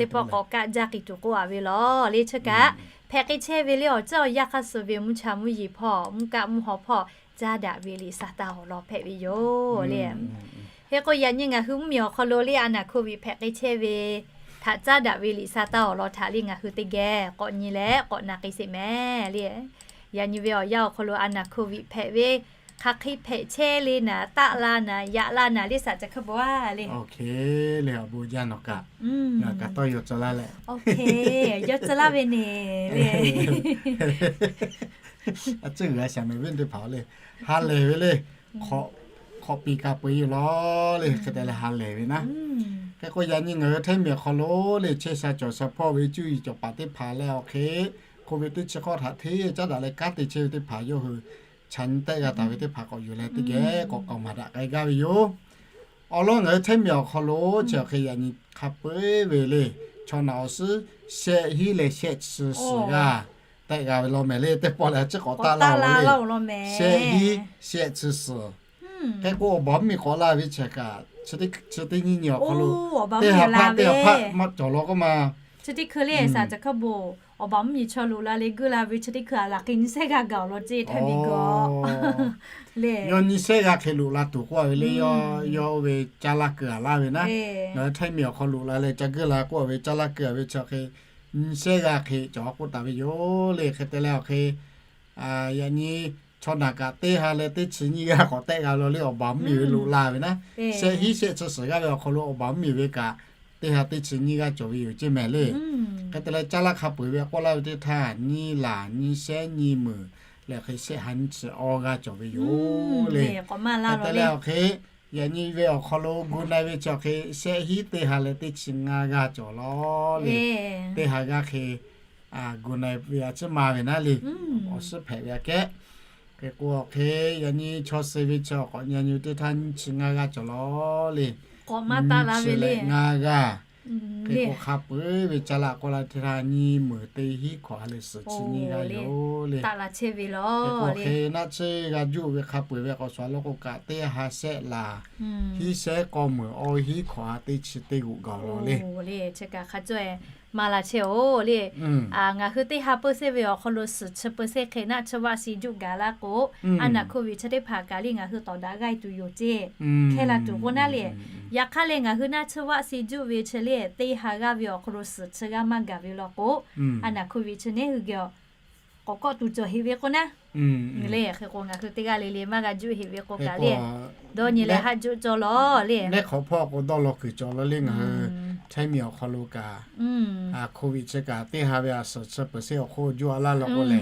Teˇ pawˆ k'awꞈ kaˆ jaˇ k'ai tuˬ k'oˆ a ve law le. Chi kaꞈ hpehꞈ k'ai chehˇ ve le awˬ ceuˬ awˬ yanˇ hk'aˇ suh ve mvuhˇ cha mvuhˇ yeˬ hpawˇ mvuhˇ kaˆ mvuhˇ haw hpawˇ caˇ daꞈ ve liꞈ sa taˇ awˬ lawn hpehꞈ ve yoˬ le. Hk'e k'o yaꞈ nyi ngaˬ hui mvuhˇ miˬ awˬ hk'aw lo le a naˬ โควิด hpehꞈ k'ai chehˇ ve htaꞈ caˇ daꞈ ve liꞈ sa taˇ awˬ lawn htaꞈ le ngaˬ hui teˇ geh k'awꞈ nyi leh k'awꞈ na k'ai sheˍ mehˍ le. Yaꞈ nyi ve awˬ yanˇ awˬ hk'aw lo a naˬ โควิด hpehꞈ ve hk'aˬ hk'e hpehꞈ chehˇ le naˍ, taˆ la naˍ, yaꞈ la naˍ le shaˍ ca hk'e bvuhꞈ a le. Awˬ hk'e le awˬ bon jaˇ nawˬ kaꞈ, ngaˬ kaꞈ tawˇ yaw tcuh laˇ leh, yawˇ tcuh laˇ ve neˬ le. A ciˉ g'a shaˍ mehˍ ve teˇ hpaˍ le, ha lehˬ ve le. Hk'awꞈ piˍ kaꞈ peu-eˬ law le, hk'e te leh ha lehˬ ve naˉ. Hk'e k'o yaꞈ nyi ngaˬ hui Htaiˇ miˬ awˬ hk'aw lo le chehˇ sha cawˬ sha hpawˇ ve cuˇ yiˍ cawˬ paˍ teˇ hpaˍ leh awˬ hk'e โควิด teˇ chi hk'awˇ htaꞈ hteˇ caˉ daꞈ leh kanˉ te chehˇ ve teˇ hpaˍ yawˇ hui chaꞈ nyi tehˆ g'a taˍ ve teˇ hpaˍ k'awꞈ yuˬ leh teˇ geh k'awꞈ k'aoˍ maˍ daꞈ k'ai gaˇ ve yoˬ. Awˬ lawn ngaˬ hui Htaiˇ miˬ awˬ hk'aw lo chi awˬ hk'e yaꞈ nyi hk'a peu-eˬ ve le, chaw naꞈ awˬ suhˉ shehˆ hinˉ leh shehˆ chi suhˍ g'aˇ tehˆ g'a ve law mehˍ le. Teˇ pawˆ leh a ciˉ k'awꞈ taˆ la laˇ oˬ le. Shehˆ hinˉ shehˆ chi suhˍ. Hk'e k'o awˬ baˬ mvuhˇ miˬ k'awꞈ laˇ ve chi kaꞈ, chi teˇ nyi awˬ hk'aw lo teˇ ha hpaˆ teˇ ha hpaˆ maˇ cawˬ law k'oˆ ma. Chi teˇ hkui le shaˍ ca hk'aˇ bon awˬ baˬ mvuhˇ miˬ chaw loꞈ la le geuˆ la ve chi teˇ hkui a laˬ hk'e nyi shehˆ g'aˇ gaˬ awˬ lawn ceˇ Htaiˇ miˬ gaˬ le. Yawˇ nyi shehˆ g'aˇ hk'e loꞈ la tuˬ k'oˆ a ve le, yawˇ ve caˇ laˇ keu a laˇ ve naˉ. Ngaˬ hui Htaiˇ miˬ awˬ hk'aw loꞈ la leh ca geuˆ la k'oˆ a ve caˇ laˇ keu a ve chi hk'e nyi shehˆ g'aˇ hk'e cawˬ k'oˆ taˍ ve yoˬ le. Hk'e te leh awˬ hk'e yaꞈ nyi chaw naˬ kaꞈ teˇ ha leh teˇ chi nyiˇ g'aˇ k'awꞈ tehˆ g'a law le, awˬ baˬ mvuhˇ miˬ ve loꞈ la ve naˉ. Shehˆ hinˉ shehˆ chi suhˍ g'aˇ ve awˬ hk'aw lo awˬ baˬ mvuhˇ miˬ ve kaꞈ teˇ ha teˇ chi nyiˇ g'aˇ cawˬ ve yoˬ ceˇ mehˍ le. Hk'e te leh caˇ laˇ hk'a peu-eˬ ve k'oˆ laˇ ve teˇ htaˇ nyiˇ laˬ nyiˇ shehˆ nyiˇ meunˍ leh hk'e shehˆ ha nyiˇ chi awˇ g'aˇ cawˬ ve yoˬ le. Hk'e te leh awˬ hk'e yaꞈ nyi ve awˬ hk'aw lo gu na-e ve chi awˬ hk'e shehˆ hinˉ teˇ ha leh teˇ chi ngaˇ g'aˇ cawˬ law le. Teˇ ha g'aˇ hk'e gu na-e ve a ciˉ ma ve naˉ le. Awˬ suhˉ hpehꞈ ve aꞈ kehˉ. Hk'e k'o awˬ hk'e yaꞈ nyi chaw suh ve chi awˬ k'awꞈ nyi nyi teˇ htaˇ nyiˇ chi ngaˇ g'aˇ cawˬ law le. Nyiˇ chi leh ngaˇ g'aˇ. Hk'e k'o hk'a peu-eˬ ve caˇ laˇ k'oˆ la teˇ htaˇ nyiˇ meunˍ teˇ hinˉ hkawꞈ ha leh suhˍ chi nyiˇ g'aˇ yoˬ le. Hk'e k'o hk'e naˆ tsuhˇ g'a juˆ ve hk'a peu-eˬ ve k'awꞈ shuˍ a lo k'o kaꞈ teˇ ha shehˆ laˬ hinˉ shehˆ k'awˇ meunˍ awˇ hinˉ hkawꞈ ha teˇ chi teˇ g'uꞈ gaˬ law le. Maˇ la chehˇ oˬ le. Ngaˬ hui teˇ ha เปอร์เซ็นต์ ve awˬ hk'aw lo suhˍ chi เปอร์เซ็นต์ hk'e naˆ tsuhˇ วัคซีน juˆ gaˬ laˇ k'o, a naˬ โควิด chi teˇ hpaˍ kaꞈ le ngaˬ hui tawˍ daꞈ g'aˇ e tuˬ yoˬ ceˇ. Hkehˇ la tuˬ k'o naˉ le. Yaꞈ hk'aˇ leh ngaˬ hui naˆ tsuhˇ วัคซีน juˆ ve chi le teˇ ha g'aˇ ve awˬ hk'aw lo suhˍ chi g'aˇ maˇ gaˬ ve law k'o, a naˬ โควิด chi neˉ hui geh k'awꞈ kawˆ tuˬ cawˬ heꞈ ve k'o naˉ. Leh hk'e k'o ngaˬ hui teˇ g'aˇ le le maˇ g'a juˆ heꞈ ve k'o kaꞈ le, dawˇ nyi leh haˆ juˆ cawˬ law le. Neˉ hk'awꞈ hpawˇ k'o dawˇ law kuiˬ cawˬ law le ngaˬ hui Htaiˇ miˬ awˬ hk'aw lo kaꞈ โควิด chi kaꞈ teˇ ha ve a suhˍ chi เปอร์เซ็นต์ awˬ hk'oˆ juˆ a laˇ law k'o le.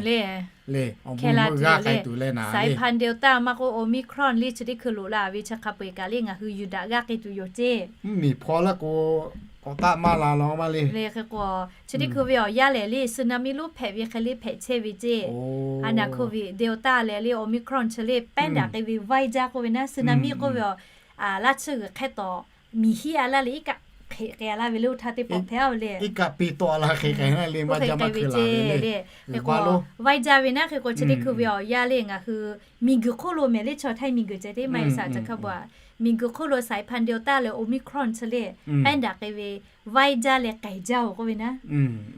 Le, awˬ bon meuˇ g'aˇ k'ai tuˬ leh naˍ le. สายพันธุ์ Delta maˇ k'oˆ โอมิครอน le chi teˇ hkui loꞈ la ve chi hk'a peu-eˬ kaꞈ le ngaˬ hui yuˬ daꞈ g'aˇ k'ai tuˬ yoˬ ceˇ. Mvuhˇ miˬ hpawˇ laˇ k'o k'awꞈ taˆ maˇ la law maˇ le. Le hk'e k'o, chi teˇ hkui ve awˬ yanˇ lehˬ le, tsunami lonˉ hpehꞈ ve hk'e le hpehꞈ chehˇ ve ceˇ. A naˍ COVID Delta leh le Omicron chi le pehˉ daꞈ k'ai ve virus k'oˆ ve naˉ, tsunami k'oˆ ve awˬ, laˇ tsuhˇ g'uiˬ hk'ehˇ tawˍ miˬ hiˉ a laˇ le iˉ kaˆ hk'e k'ai a laˇ ve le, oˇ htaˇ teˇ pawˆ hpehꞈ a le. Iˉ kaˆ piˇ tawˆ a laˇ hk'e k'ai naˉ le, maˇ jaˇ maˇ hkui la ve le. Hk'e k'o, virus ve naˉ hk'e k'o chi teˇ hkui ve awˬ yanˇ le ngaˬ hui miˬguiˬ hk'oˆ lo mehˍ le, chaw htaiˇ miˬguiˬ ceh teˇ maˇ heˆ saˍ ca hk'a bawˬ a. Miˬguiˬ hk'oˆ lo saiˍ hpanˍ Delta leh Omicron chi le pehˉ daꞈ k'ai ve virus leh k'aiˍ jaˇ-oˬ k'oˆ ve naˉ.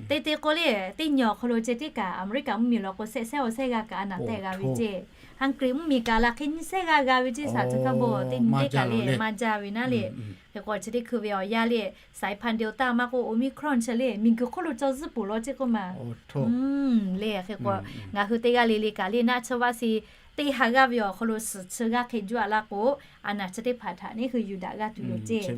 Te te k'o le, teˇ nyi awˬ hk'aw lo ceh tiˉ kaꞈ Aˍmeˍriˆkaˍ mvuhˇmiˬ law k'o shehˆ shehˆ awˬ shehˆ g'a kaꞈ a naˍ tehˆ g'a ve ceˇ. Hungary mvuhˇmiˬ kaꞈ laˬ hk'e nyiˇ shehˆ g'a g'a ve ceˇ saˍ ca hk'a bawˬ, teˇ nyi teˇ kaꞈ le maˇ jaˇ ve naˉ le. Hk'e k'o chi teˇ hkui ve awˬ yanˇ le, saiˍ hpanˍ Delta maˇ k'oˆ Omicron chi le miˬguiˬ hk'oˆ lo caw zuhˇ peuˬ law ceˇ k'oˆ ma. Le hk'e k'o, ngaˬ hui teˇ g'aˇ le le kaꞈ le naˆ tsuhˇ vaˆ si teˇ ha g'aˇ ve awˬ hk'aw lo suhˍ chi g'aˇ hk'e juˇ a laˇ k'o, a naˍ chi teˇ hpaˍ htaꞈ neˇ hui yuˬ daꞈ g'aˇ tuˬ yoˬ ceˇ.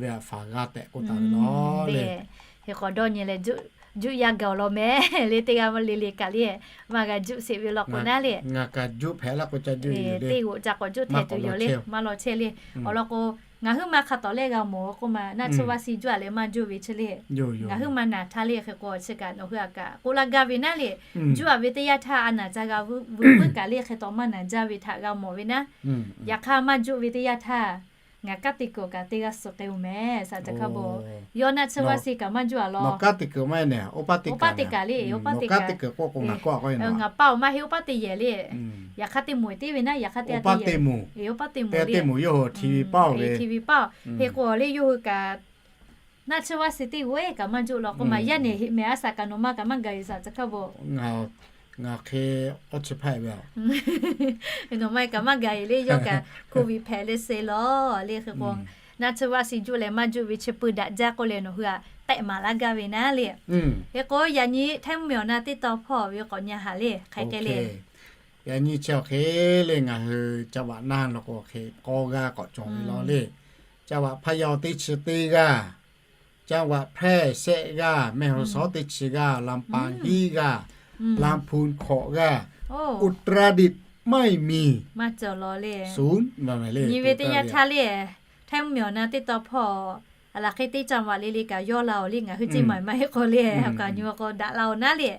Le hk'e k'o dawˇ nyi leh juˆ yaˇ gaˬ-oˬ law mehˍ le, teˇ g'aˇ le le kaꞈ le maˇ g'a juˆ sheˍ ve law k'o naˉ le. Ngaˬ kaꞈ juˆ hpehꞈ laˇ k'o ca juˆ e le, teˇ g'oꞈ ca k'awꞈ juˆ htehꞈ tuˬ yoˬ le, maˇ law chehˇ le. Awˬ lawn k'o, ngaˬ huiˉ ma hk'a tawˍ lehˆ g'a mawˬ k'oˆ ma, naˆ tsuhˇ vaˆ si juˇ a leh maˇ juˇ ve chi le. Ngaˬ huiˉ ma naˍ htaˇ le hk'e k'o chi kaꞈ nawˬ hui a kaꞈ k'oˆ laˇ gaˇ ve naˉ le. Juˆ a ve teˇ yanˇ htaˇ a naˍ ca g'a vuiˬ puiˉ kaꞈ le hk'e taw maˇ naˍ jaˇ ve htaꞈ g'a mawˬ ve naˉ. Yaꞈ hk'aˇ maˇ juˆ ve teˇ yanˇ htaˇ ngaˬ kanˉ te kuiˬ kaꞈ teˇ g'aˇ suh k'ai-oˬ mehˍ saˍ ca hk'a bawˬ. Yawˇ naˆ tsuhˇ vaˆ si kaꞈ maˇ juˆ a law. Oˇ paˆ te kaꞈ le, oˇ paˆ te kaꞈ le, ngaˬ paˇ awˬ maˇ heˆ oˇ paˆ te yehˬ le. Yaꞈ hk'aˇ teˇ moˍ eˬ teˇ ve naˉ, yaꞈ hk'aˇ teˇ g'aˇ le. Oˇ paˆ teˇ moˍ le, TV paˇ oˬ ve, TV paˇ oˬ. Hk'e k'o le yawˇ hui kaꞈ naˆ tsuhˇ vaˆ si teˇ g'aˇ kaꞈ maˇ juˆ law k'oˆ ma, yaˇ nehˬ heꞈ mehˍ a saˍ kaꞈ nawˬ ma kaꞈ maˇ gaˬ e saˍ ca hk'a bawˬ. Ngaˬ hk'e awˇ chi hpaˇ ve a, nawˬ ma kaꞈ maˇ gaˬ e le, yawˇ kaꞈ COVID hpehꞈ le se law le hk'e k'o, naˆ tsuhˇ vaˆ si juˆ leh maˇ juˆ ve chi pui daꞈ jaˇ k'oˆ leh nawˬ hui a tehꞈ maˍ laˇ gaˇ ve naˉ le. Hk'e k'o yaꞈ nyi htaiˇ mvuhˇmiˬ awˬ na teˇ taw hpawˇ ve k'awꞈ nyi haꞈ le hk'e k'ai le. Yaꞈ nyi chi awˬ hk'e le ngaˬ hui ca vaꞈ naˇ law k'o hk'e k'awˇ g'aˇ k'awꞈ cawˬ ve law le. Ca vaꞈ hpaˇ yaw teˇ chi teˇ g'aˇ, ca vaꞈ hpehˇ shehˆ g'aˇ, mehˬ haw shawˉ teˇ chi g'aˇ, laˇ paˍ hiˉ g'aˇ, laˇ hpu hkawꞈ g'aˇ, Uttarakhand maˇ heˆ miˬ, maˇ cawˬ law le. Nyi ve teˇ yanˇ htaˇ le, htaiˇ mvuhˇmiˬ awˬ na teˇ taw hpawˇ a laˬ hk'e teˇ ca vaꞈ le le kaꞈ yawˇ la oˬ le, ngaˬ hui ceˇ maˍ maˇ heˆ k'o le, kaꞈ nyi k'o daꞈ la oˬ naˉ le.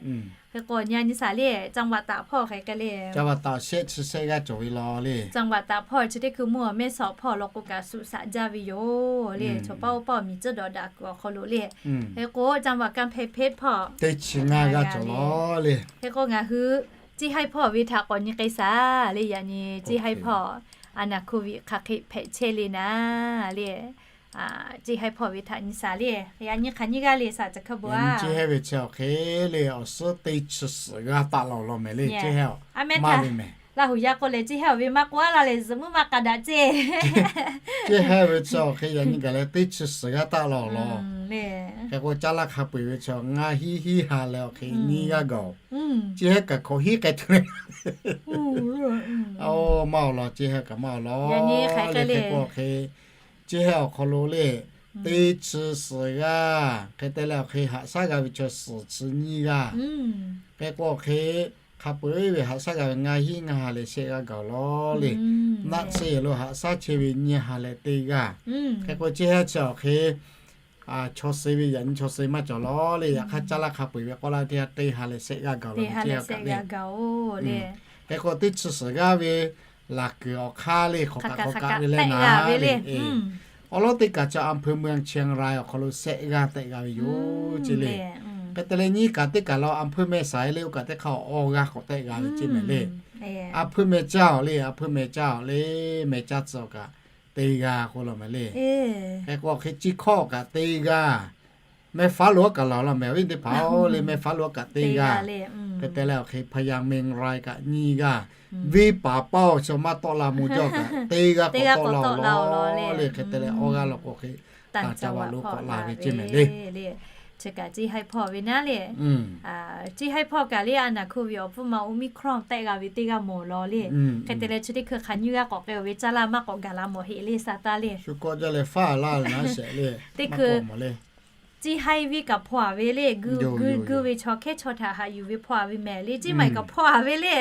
Hk'e k'o nyi a nyi saˍ le, ca vaꞈ taˍ hpawˇ hk'e k'ai le. Ca vaꞈ taˍ shehˆ chi shehˆ g'aˇ cawˬ ve law le. Ca vaꞈ taˍ hpawˇ chi teˇ hkui mvuhˇ mehˇ shawˍ hpawˇ law k'o kaꞈ suh shaꞈ jaˇ ve yoˬ le. Chaw paˇ oˇ paˇ miˬ cuhˇ dawꞈ daꞈ kuiˬ awˬ hk'aw lo le. Hk'e k'o ca vaꞈ kanˇ hpehˇ hpehˇ hpawˇ teˇ chi ngaˇ g'aˇ cawˬ law le. Hk'e k'o ngaˬ hui ceˇ haiˇ hpawˇ ve htaꞈ k'awꞈ nyi k'ai saˍ le. Yaꞈ nyi ceˇ haiˇ hpawˇ a naˍ COVID hk'aˬ hk'e hpehꞈ chehˇ le naˉ le. Ceˇ haiˇ hpawˇ ve htaꞈ nyi saˍ le. Yaꞈ nyi hk'aˬ nyi g'aˇ le saˍ ca hk'a bawˬ a. Ceˇ haiˇ ve chi awˬ hk'e le awˬ suhˉ teˇ chi suhˍ g'aˇ taˆ la awˬ lawn mehˍ le. Ceˇ haiˇ a maˇ ve mehˍ. Laˇ huˍ yaˇ k'oˆ leh ceˇ haiˇ awˬ ve maˇ k'oˆ a laˇ leh zuhꞈ muiˉ maˇ k'a daꞈ ceˇ. Ceˇ haiˇ ve chi awˬ hk'e yaꞈ nyi gaˬ leh teˇ chi suhˍ g'aˇ taˆ la awˬ lawn. Hk'e k'o caˇ laˇ hk'a peu-eˬ ve chi ngaˇ hiˉ hiˉ ha leh awˬ hk'e nyiˇ g'aˇ gaˬ oˬ. Ceˇ haiˇ kaꞈ hkawꞈ hiˉ k'ai tuˬ le. Maˇ awˬ lawn, ceˇ haiˇ kaꞈ maˇ awˬ lawn. Hk'e k'o hk'e ceˇ haiˇ awˬ hk'aw lo le teˇ chi suhˍ g'aˇ, hk'e te leh awˬ hk'e haꞈ shaˉ g'a ve chi suhˍ chi nyiˇ g'aˇ. Hk'e k'o hk'e hk'a peu-eˬ ve haꞈ shaˉ g'a ve ngaˇ hiˉ ngaˇ ha leh shehˆ g'aˇ gaˬ law le. Naˆ tsuhˇ yehˬ lo haꞈ shaˉ chehˇ ve nyiˇ ha leh teˇ g'aˇ. Hk'e k'o ceˇ haiˇ chi awˬ hk'e chaw suh ve yaꞈ nyi chaw suh maˇ cawˬ law le. Yaꞈ hk'aˇ caˇ laˇ hk'a peu-eˬ ve k'oˆ laˇ ve teˇ ha leh shehˆ g'aˇ gaˬ law ve ceˇ haiˇ kaꞈ le. Hk'e k'o teˇ chi suhˍ g'aˇ ve laˬ kuiˬ awˬ hk'aˇ le hk'aˬ kaꞈ hk'aˬ kaꞈ ve leh naˉ le. Awˬ lawn teˇ kaꞈ chi อำเภอเมืองเชียงราย awˬ hk'aw lo shehˆ g'aˇ tehꞈ g'a ve yoˬ ceˇ le. Hk'e te leh nyiˇ kaꞈ teˇ kaꞈ law อำเภอแม่สาย le oˇ kaꞈ teˇ hk'aˇ awˇ g'aˇ k'awꞈ tehꞈ g'a ve ceˇ mehˍ le. อำเภอแม่เจ้า le, อำเภอแม่เจ้า le, แม่เจ้า tcuh awˬ kaꞈ teˇ g'aˇ k'oˆ law mehˍ le. Hk'e k'o hk'e ciˇ hkawˇ kaꞈ teˇ g'aˇ, แม่ฟ้าหลวง kaꞈ laˬ law mehˍ ve teˇ hpaˍ le, แม่ฟ้าหลวง kaꞈ teˇ g'aˇ. Hk'e te leh awˬ hk'e พญาเมงราย kaꞈ nyiˇ g'aˇ, venˇ paˍ paˇ awˬ chi maˇ tawˆ la mvuh jaˇ kaꞈ teˇ g'aˇ k'awꞈ tawˆ la awˬ lawn le. Hk'e te leh awˇ g'aˇ law k'o hk'e ต่างจังหวัด lo k'awꞈ la ve ceˇ mehˍ le. Chi kaꞈ ceˇ haiˇ hpawˇ ve naˉ le. Ceˇ haiˇ hpawˇ kaꞈ le a naˍ โควิด awˬ pfuhˇ ma Omicron tehꞈ g'a ve teˇ g'aˇ mawˬ law le. Hk'e te leh chi teˇ hkui hk'aˬ nyiˇ g'aˇ k'awꞈ k'ai ve caˇ laˇ maˇ k'awꞈ gaˬ la mawˬ heˆ le sa taˇ le. Teˇ hkui ceˇ haiˇ ve kaꞈ hpawˇ a ve le, guˇ guˇ ve chaw hkehˉ chaw htaꞈ haꞈ yuˬ ve hpawˇ a ve mehˍ le, ceˇ maiˍ kaꞈ hpawˇ a ve le.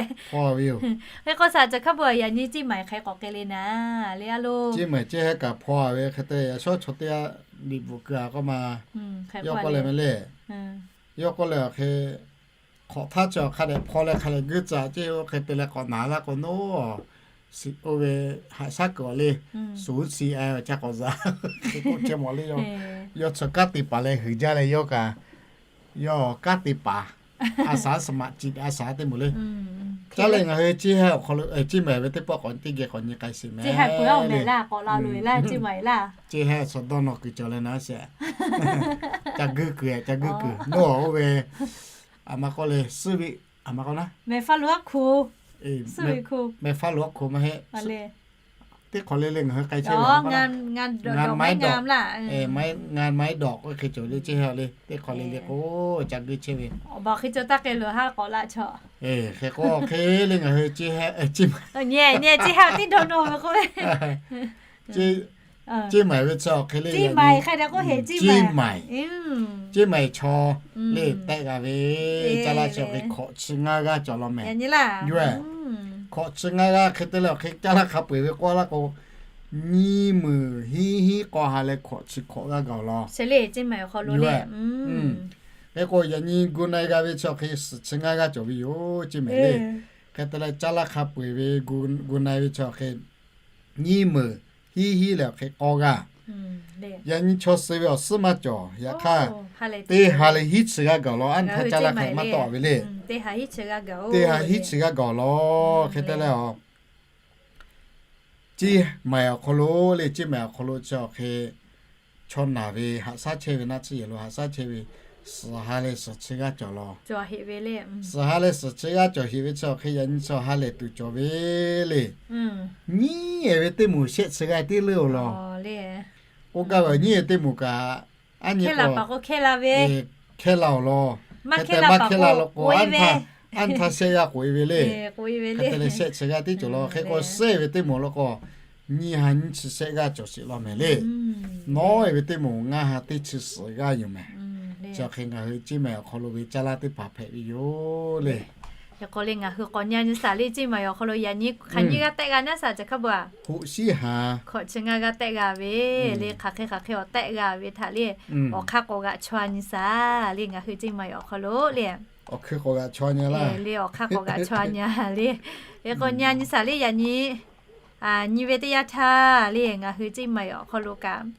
Hk'e k'o saˍ ca hk'a bawˬ yaꞈ nyi ceˇ maiˍ hk'e k'awꞈ k'ai le naˉ le a lo. Ceˇ maiˍ ceˇ haiˇ kaꞈ hpawˇ a ve hk'e te yaꞈ shawˉ chaw teˇ g'aˇ liꞈ bvuhꞈ keu a k'oˆ ma, yawˇ k'oˆ leh ma le. Yawˇ k'oˆ leh awˬ hk'e, hk'awꞈ htaˇ chi awˬ hk'a dehꞈ hpaw leh hk'a dehꞈ guiˇ tcaꞈ ceˇ, oˇ hk'e te leh k'awꞈ naˍ laˇ k'o, nawˉ oˇ ve haꞈ shaˉ kuiˬ awˬ le, suˍ si a ca k'awꞈ zaꞈ hk'e k'oˆ chehˇ mawˬ le. Yawˇ chi kanˉ te paˍ leh huiˍ jaˇ leh yawˇ kaꞈ, yawˇ kanˉ te paˍ, a shaˍ suhˍ maꞈ ciˍ a shaˍ teˇ moˍ le. Caˇ leh ngaˬ hui Ceˇ ha awˬ hk'aw lo, Ceˇ maiˍ ve teˇ pawˆ k'awꞈ teˇ geh k'awꞈ nyi k'ai sheˍ mehˍ le. Ceˇ ha tsuhˇ dawˇ nawˬ kuiˬ cawˬ leh naˉ sheˍ. Ca guiˇ kuiˬ, ca guiˇ kuiˬ. Nawˬ oˇ ve, a ma k'oˆ le, suhˉ ve, a ma k'oˆ naˉ, mehˍ hpa lo aˉ hko, mehˍ hpa lo aˉ hko maˇ heˆ. Teˇ hk'awꞈ le le ngaˬ hui k'ai chehˇ ve, ngaˬ maiˉ dawꞈ, ngaˬ maiˉ dawꞈ k'oˆ hk'e cawˬ le, Ceˇ ha le. Teˇ hk'awꞈ le le k'o, ca guiˇ chehˇ ve, hk'e k'o hk'e le ngaˬ hui Ceˇ ha, Ceˇ maiˍ, Ceˇ maiˍ ve chi awˬ hk'e le, Ceˇ maiˍ, Ceˇ maiˍ chaw le tehˆ g'a ve, caˇ laˇ chi awˬ hk'e hkawꞈ chi ngaˇ g'aˇ cawˬ law mehˍ. Hkawꞈ chi ngaˇ g'aˇ hk'e te leh awˬ hk'e caˇ laˇ hk'a peu eˬ ve k'oˆ laˇ k'o, nyiˇ meunˍ hiˉ hiˉ k'aw ha leh hkawꞈ chi hkawꞈ g'aˇ gaˬ awˬ lawn. Hk'e k'o yaꞈ nyi gu na-e g'a ve chi awˬ hk'e suhˍ chi ngaˇ g'aˇ cawˬ ve yoˬ, Ceˇ maiˍ le. Hk'e te leh caˇ laˇ hk'a peu eˬ ve gu na-e ve chi awˬ hk'e nyiˇ meunˍ hiˉ hiˉ leh awˬ hk'e k'aw g'aˇ. Yaꞈ nyi chaw suh ve awˬ suhˉ maˇ cawˬ. Yaꞈ hk'aˇ, teˇ ha leh hiˉ chi g'aˇ gaˬ awˬ lawn, anˇ htaˇ caˇ laˇ hk'a maˇ tawˆ ve le. Teˇ ha hiˉ chi g'aˇ gaˬ awˬ lawn. Hk'e te leh, Ceˇ maiˍ awˬ hk'aw lo le, Ceˇ maiˍ awˬ hk'aw lo chi awˬ hk'e chaw naˬ ve haꞈ shaˉ chehˇ ve naˆ tsuhˇ yehˬ lo haꞈ shaˉ chehˇ ve, suhˍ ha leh suhˍ chi g'aˇ cawˬ law. Suhˍ ha leh suhˍ chi g'aˇ cawˬ sheˍ ve chi awˬ hk'e yaꞈ nyi chi awˬ ha lehˬ tuˬ cawˬ ve le. Nyiˉ ehˍ ve teˇ moˍ shehˆ chi g'aˇ tiˉ leuˉ awˬ lawn. K'oˆ gaˇ ve awˬ nyiˉ ehˍ teˇ moˍ kaꞈ, a nyi k'o, hkehˇ la awˬ lawn. Hk'e te maˇ hkehˇ la law k'o, anˇ htaˇ shehˆ g'aˇ k'oꞈ e ve le. Hk'e te leh shehˆ chi g'aˇ tiˉ cawˬ law. Hk'e k'o shehˆ ve teˇ moˍ law k'o, nyiˇ ha nyiˇ chi shehˆ g'aˇ cawˬ sheˍ law mehˍ le. Nawˉ ehˍ ve teˇ moˍ ngaˇ ha teˇ chi suhˍ g'aˇ yoˬ mehˍ. Chi awˬ hk'e ngaˬ hui Ceˇ maiˍ awˬ hk'aw lo ve caˇ laˇ teˇ hpaˍ hpehꞈ ve yoˬ le. Hk'e k'o le ngaˬ hui k'awꞈ nyi nyi shaˍ le, Ceˇ maiˍ awˬ hk'aw lo yaꞈ nyi hk'aˬ nyiˇ g'aˇ tehˆ g'a naˉ shaˍ ca hk'a bvuhꞈ a, hk'awꞈ chi ngaˇ g'aˇ tehˆ g'a ve le. Hk'aˬ hk'e hk'aˬ hk'e awˬ tehˆ g'a ve htaꞈ le, awˬ hk'aˇ k'awꞈ g'aꞈ chaw nyi shaˍ le, ngaˬ hui Ceˇ maiˍ awˬ hk'aw lo le. Awˬ hk'aˇ k'awꞈ g'aꞈ chaw nyi le, yaꞈ nyi, k'awꞈ nyi nyi shaˍ le, yaꞈ nyi, nyi ve teˇ yanˇ htaˇ le ngaˬ hui Ceˇ maiˍ awˬ hk'aw lo kaꞈ,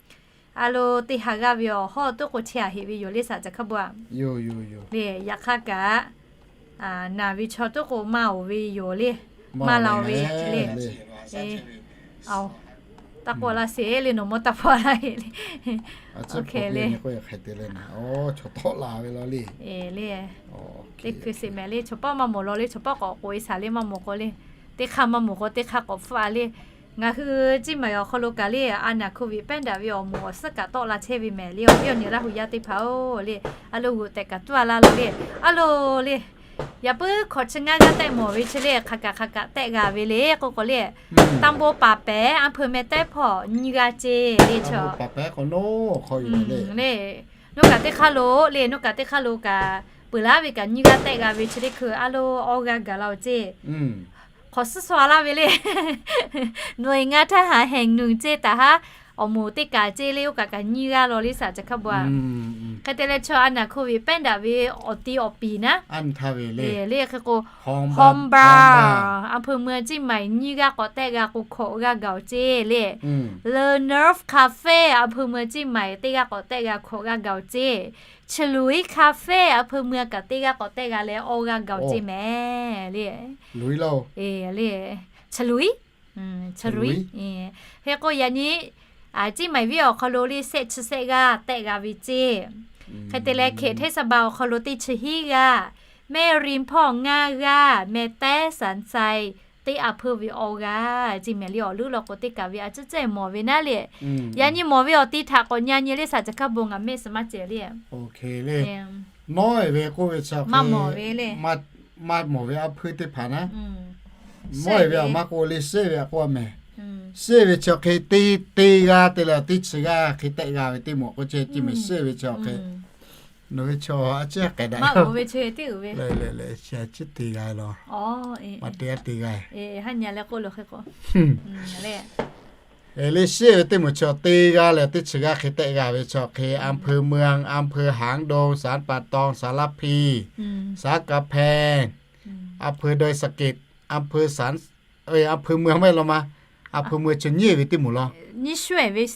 a lo teˇ ha g'aˇ ve awˬ hawˉ toˉ k'o chi a heꞈ ve yoˬ le shaˍ ca hk'a bvuhꞈ a. Le yaꞈ hk'aˇ kaꞈ, naˬ ve chaw toˉ k'o maˇ oˍ ve yoˬ le, maˇ la oˍ ve le. Taˇ k'oˆ laˇ sheˍ le, nawˬ mawˇ taˇ hpaw laˇ heˆ le. Hk'e le, chaw tawˆ la ve law le. Le, teˇ hkui sheˍ mehˍ le, chaw paˆ maˇ mawˬ law le, chaw paˆ k'awꞈ k'oꞈ e shaˍ le, maˇ mawˬ k'o le. Teˇ hk'aˇ maˇ mawˬ k'o teˇ hk'aˇ k'awꞈ hpfuhˆ a le. Ngaˬ hui Ceˇ maiˍ awˬ hk'aw lo kaꞈ le, a naˬ hko viꞈ pehˉ daꞈ ve awˬ moˍ awˬ suhˉ kaꞈ tawˆ la chehˇ ve mehˍ le, awˬ viˉ awˬ nyi Laˇ hu yaˇ teˇ hpaˍ-oˬ le, a lo g'oꞈ tehꞈ kaꞈ tuˉ a laˇ lo le, a lo le. Yaꞈ puiˉ hkawꞈ chi ngaˇ g'aˇ tehˆ mawˬ ve chi le, hk'aˬ kaꞈ hk'aˬ kaꞈ tehˆ g'a ve le k'oˆ k'o le, ตำบลป่าแป๋ว อำเภอเมืองแต๊พอ nyiˇ g'aˇ ceˇ le chaw. Le, nawˬ kaꞈ teˇ hk'aˇ lo le, nawˬ kaꞈ teˇ hk'aˇ lo kaꞈ peuˬ laˉ ve kaꞈ nyiˇ g'aˇ tehˆ g'a ve chi teˇ hkui a lo awˇ g'aˇ gaˬ la-oˬ ceˇ. Hk'awꞈ suhˉ sawˍ a laˇ ve le. Nawˬ e ngaˇ htaˇ haˍ hehnˍ nuˬ ceˇ taˍ haˉ, awˬ moˍ teˇ kaꞈ ceˇ le, oˇ kaꞈ kaꞈ nyiˇ g'aˇ law le shaˍ ca hk'a bvuhꞈ a. Hk'e te leh chaw a naˬ hko viꞈ pehˉ daꞈ ve awˬ ti awˬ piˍ naˉ, le hk'e k'o, คลองบาง อำเภอเมืองเชียงใหม่ nyiˇ g'aˇ k'awꞈ tehˆ g'a k'o hkawꞈ g'aˇ gaˬ-oˬ ceˇ le. Le Nerve Cafe อำเภอเมืองเชียงใหม่ teˇ g'aˇ k'awꞈ tehˆ g'a hkawꞈ g'aˇ gaˬ-oˬ ceˇ. Chi Luiˉ Cafe อำเภอเมือง kaꞈ teˇ g'aˇ k'awꞈ tehˆ g'a leh awˇ g'aˇ gaˬ-oˬ ceˇ mehˍ le. Chi Luiˉ, chi Luiˉ. Hk'e k'o yaꞈ nyi Ceˇ maiˍ venˇ awˬ hk'aw lo le shehˆ chi shehˆ g'aˇ tehˆ g'a ve ceˇ. Hk'e te leh เขตเทศบาล awˬ hk'aw lo teˇ chi hiˉ g'aˇ, แม่ริมพ่อง ngaˇ g'aˇ, แม่แต๊ สามชัย teˇ อำเภอ ve awˇ g'aˇ ceˇ mehˍ le. Awˬ leuˉ law k'o teˇ kaˬ ve a ciˉ cehˇ mawˬ ve naˉ le. Yaꞈ nyi mawˬ ve awˬ ti htaꞈ k'awꞈ nyi nyi le shaˍ ca hk'a bon ngaˬ mehˆ suh maˇ cehˬ le. Nawˉ e ve k'oˆ ve chi maˇ mawˬ ve le. Maˇ mawˬ ve a hpuiˇ teˇ hpaˍ naˉ, nawˉ e ve a maˇ k'oˆ le, shehˆ ve a k'oˆ a mehˍ. Shehˆ ve chi awˬ hk'e teˇ, teˇ g'aˇ te leh teˇ chi g'aˇ hk'e tehˆ g'a ve teˇ moˍ k'o ceh ceˇ mehˍ shehˆ ve chi awˬ hk'e. Nawˬ ve chaw a ciˉ k'ai daꞈ le le le, chi a ciˉ te g'a law. Maˇ te a te g'a. Eˬ, le shiˉ ve teˇ moˍ chi teˇ g'aˇ leh teˇ chi g'aˇ hk'e tehˆ g'a ve chi awˬ hk'e, อำเภอเมือง อำเภอหางดง สรรป่าตอง สารพี สรรกำแพง อำเภอดอยสะเก็ด อำเภอสัน อำเภอเมือง maˇ heˆ law ma, อำเภอเมือง chi nyiˇ ve teˇ moˍ law.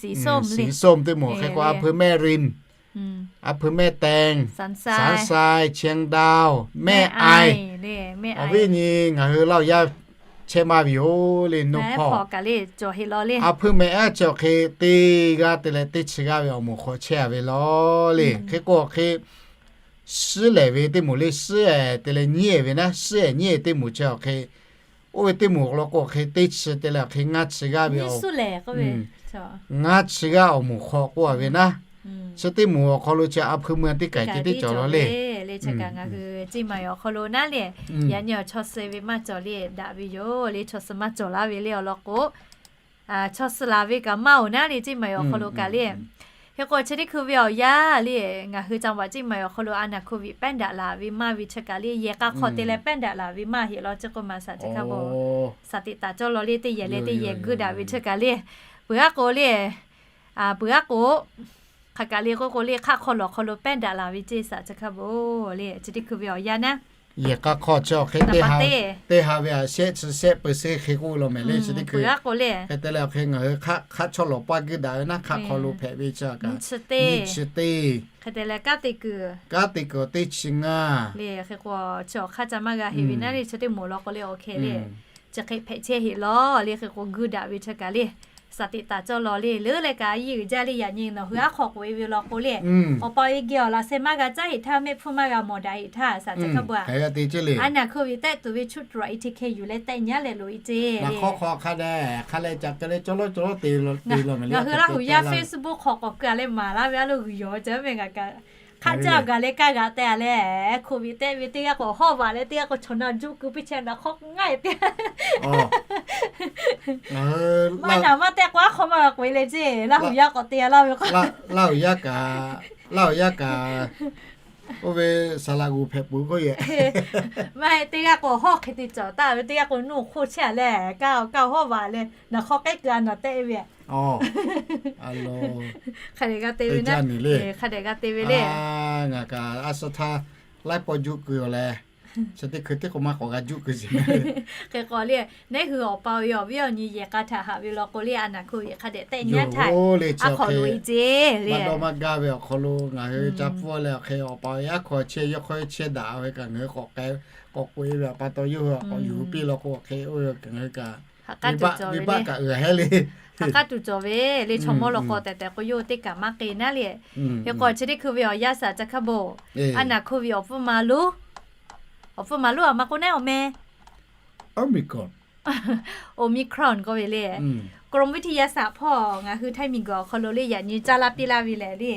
สีส้ม teˇ moˍ, hk'e k'o อำเภอแม่ริม อำเภอแม่แตง สันทราย เชียงดาว แม่อาย awˬ viˉ nyi ngaˬ hui Laˇ huˍ yaˇ chehˇ maˇ ve yoˬ le, no hpawˇ. อำเภอแม่อาย chi awˬ hk'e teˇ g'aˇ te leh teˇ chi g'aˇ ve awˬ moˍ hk'aw chehˇ a ve law le. Hk'e k'o awˬ hk'e shiˉ lehˬ ve teˇ moˍ le, shiˉ ehˍ te leh nyiˇ ehˍ ve naˉ, shiˉ ehˍ nyiˇ ehˍ teˇ moˍ chi awˬ hk'e, oˇ ve teˇ moˍ law k'o awˬ hk'e teˇ chi te leh awˬ hk'e ngaˇ chi g'aˇ ve awˬ ngaˇ chi g'aˇ awˬ moˍ hk'aw k'oˆ a ve naˉ, chi teˇ moˍ awˬ hk'aw lo chi อำเภอเมือง teˇ kaˬ teˇ cawˬ law le. Le chi kaꞈ ngaˬ hui Ciˇ maˍ awˬ hk'aw lo naˉ le, yaꞈ nyi awˬ chaw suh ve maˇ cawˬ le, daꞈ ve yoˬ le, chaw suh maˇ cawˬ laˇ ve le awˬ lawn k'o, chaw suh laˬ ve kaꞈ maˇ oˬ naˉ le, Ciˇ maˍ awˬ hk'aw lo kaꞈ le. Hk'e k'o chi teˇ hkui ve awˬ yanˇ le, ngaˬ hui จังหวัด Ciˇ maˍ awˬ hk'aw lo a naˍ hk'oˆ viꞈ pehˉ daꞈ laˬ ve maˇ ve chi kaꞈ le, yehˬ k'a hk'aw te leh pehˉ daꞈ laˬ ve maˇ heˆ law, chi k'o maˍ shaˍ chi hk'a bo, shaˍ teꞈ taˍ cawˇ law le, teˇ yehˬ leh teˇ yehˬ guˇ daꞈ ve chi kaꞈ le, peuˬ aˉ k'o le, peuˬ aˉ k'o, hk'aˬ kaꞈ le k'oˆ k'o le, hk'aˆ hk'aw lawˬ hk'aw lo pehˉ daꞈ laˬ ve ceˇ shaˍ chi hk'a bo le, chi teˇ hkui ve awˬ yanˇ naˉ. Yehˬ k'a hk'aw chi awˬ hk'e teˇ ha ve aꞈ shehˆ chi shehˆ peuˬ se hk'e k'oˆ law mehˍ le, chi teˇ hkui hk'e te leh awˬ hk'e ngaˬ hui hk'aˆ chawˇ lawˬ paˇ guˇ daꞈ ve naˉ, hk'aˆ hk'aw lo hpehꞈ ve chi kaꞈ nyiˇ chi teˇ, hk'e te leh kanˉ te kuiˬ, kanˉ te kuiˬ teˇ chi ngaˇ le. Hk'e k'o chi awˬ hk'aˇ ca maˇ g'a heˆ ve naˉ le, chi teˇ moˍ law k'o le awˬ hk'e le, chi hk'e hpehꞈ chehˇ heˆ law le. Hk'e k'o guˇ daꞈ ve chi kaꞈ le, shaˍ teꞈ taˍ cawˇ law le, leuˉ leh kaꞈ a yiˇ uiˍ jaˇ le, yaꞈ nyi nawˬ hui aˉ hk'aw k'oꞈ e ve law k'o le, awˬ pa e geh awˬ laꞈ sheh maˇ g'a caˉ heˆ htaˇ, mehˆ hpfuhˇ maˇ g'a mawˬ daꞈ heˆ htaˇ shaˍ chi hk'a bo, a naˍ hk'oˆ viꞈ tehˆ tuˬ ve ชุดตรวจ เอทีเค yuˬ leh tehˆ nyi leh loꞈ e ceˇ le. Hk'aw hk'aw hk'a dehꞈ hk'a leh ca keu leh cawˇ lawˉ cawˇ lawˉ te law mehˍ le. Ngaˬ hui Laˇ huˍ yaˇ Facebook hk'aw k'awꞈ keu a leh maˍ laˇ ve a lo g'uiˬ yawˬ ceh mehˍ g'a kaꞈ hk'aˆ jaˇ awˬ gaˬ leh kaˇ g'aꞈ te a leh, hk'oˆ viꞈ tehˆ ve teˇ g'aˇ k'o hawˇ vaꞈ leh teˇ g'aˇ k'o chaw na juˇ keu piˇ chehˇ naˍ hk'aw ngaˇ e te. Maˇ naˍ maˇ tehˆ k'o aˉ hk'aw maˇ g'a k'oꞈ e le ceˇ, Laˇ huˍ yaˇ k'awꞈ te a laˇ ve k'o, Laˇ huˍ yaˇ kaꞈ, Laˇ huˍ yaˇ kaꞈ, oˇ ve saˍ laꞈ g'uˬ hpehꞈ peuˬ k'oˆ yehˬ. Maˇ heˆ, teˇ g'aˇ k'o hawˇ hk'e te cawˬ taˍ ve, teˇ g'aˇ k'o nuˇ hk'oˆ chehˇ a leh, kaˇ kaˇ hawˇ vaꞈ leh naˍ hk'aw k'ehˉ keu a naˍ tehˆ ve. Hk'a dehꞈ g'a te ve le. Ngaˬ kaꞈ a suh htaˇ laiˉ pawˆ juˇ keu a leh, chi teˇ hkui teˇ k'o maˇ k'awꞈ g'a juˇ keu sheˍ. Hk'e k'o le, neˉ hui awˬ pa awˬ e awˬ viˉ awˬ nyi yehˬ k'a htaꞈ haꞈ ve law k'o le, a naˍ hk'oˆ viꞈ hk'a dehꞈ tehˆ nyi a htaˇ, a hk'aw lo e ceˇ le. Maˇ dawˇ maˇ gaˇ ve awˬ hk'aw lo ngaˬ hui ca pfuhˇ leh awˬ hk'e awˬ pa awˬ e aˉ hk'aw chehˇ yawˇ hk'aw chehˇ daꞈ ve kaꞈ ngaˬ hui k'awꞈ k'oꞈ e ve awˬ pa taw yawˇ hui k'awꞈ yuˬ piˇ law k'o awˬ hk'e oˇ ve ngaˬ hui kaꞈ, ve baˆ kaꞈ uiˍ hehˉ le. Hk'a k'aˉ tuˬ cawˬ ve le, chaw mawˇ law k'o tehꞈ tehꞈ k'o yawˇ hui teˇ kaꞈ maˇ k'e naˉ le. Hk'e k'o chi teˇ hkui ve awˬ yanˇ shaˍ ca hk'a bo, a naˍ hk'oˆ viꞈ awˬ pfuhˇ ma lo, awˬ pfuhˇ ma lo a ma k'oˆ naˉ awˬ meh Omicron k'oˆ ve le. กรมวิทยาศาสตร์ hpawˇ ngaˬ hui htaiˇ miˬguiˬ awˬ hk'aw lo le yaꞈ nyi caˇ laˇ piˇ laˇ ve lehˬ le,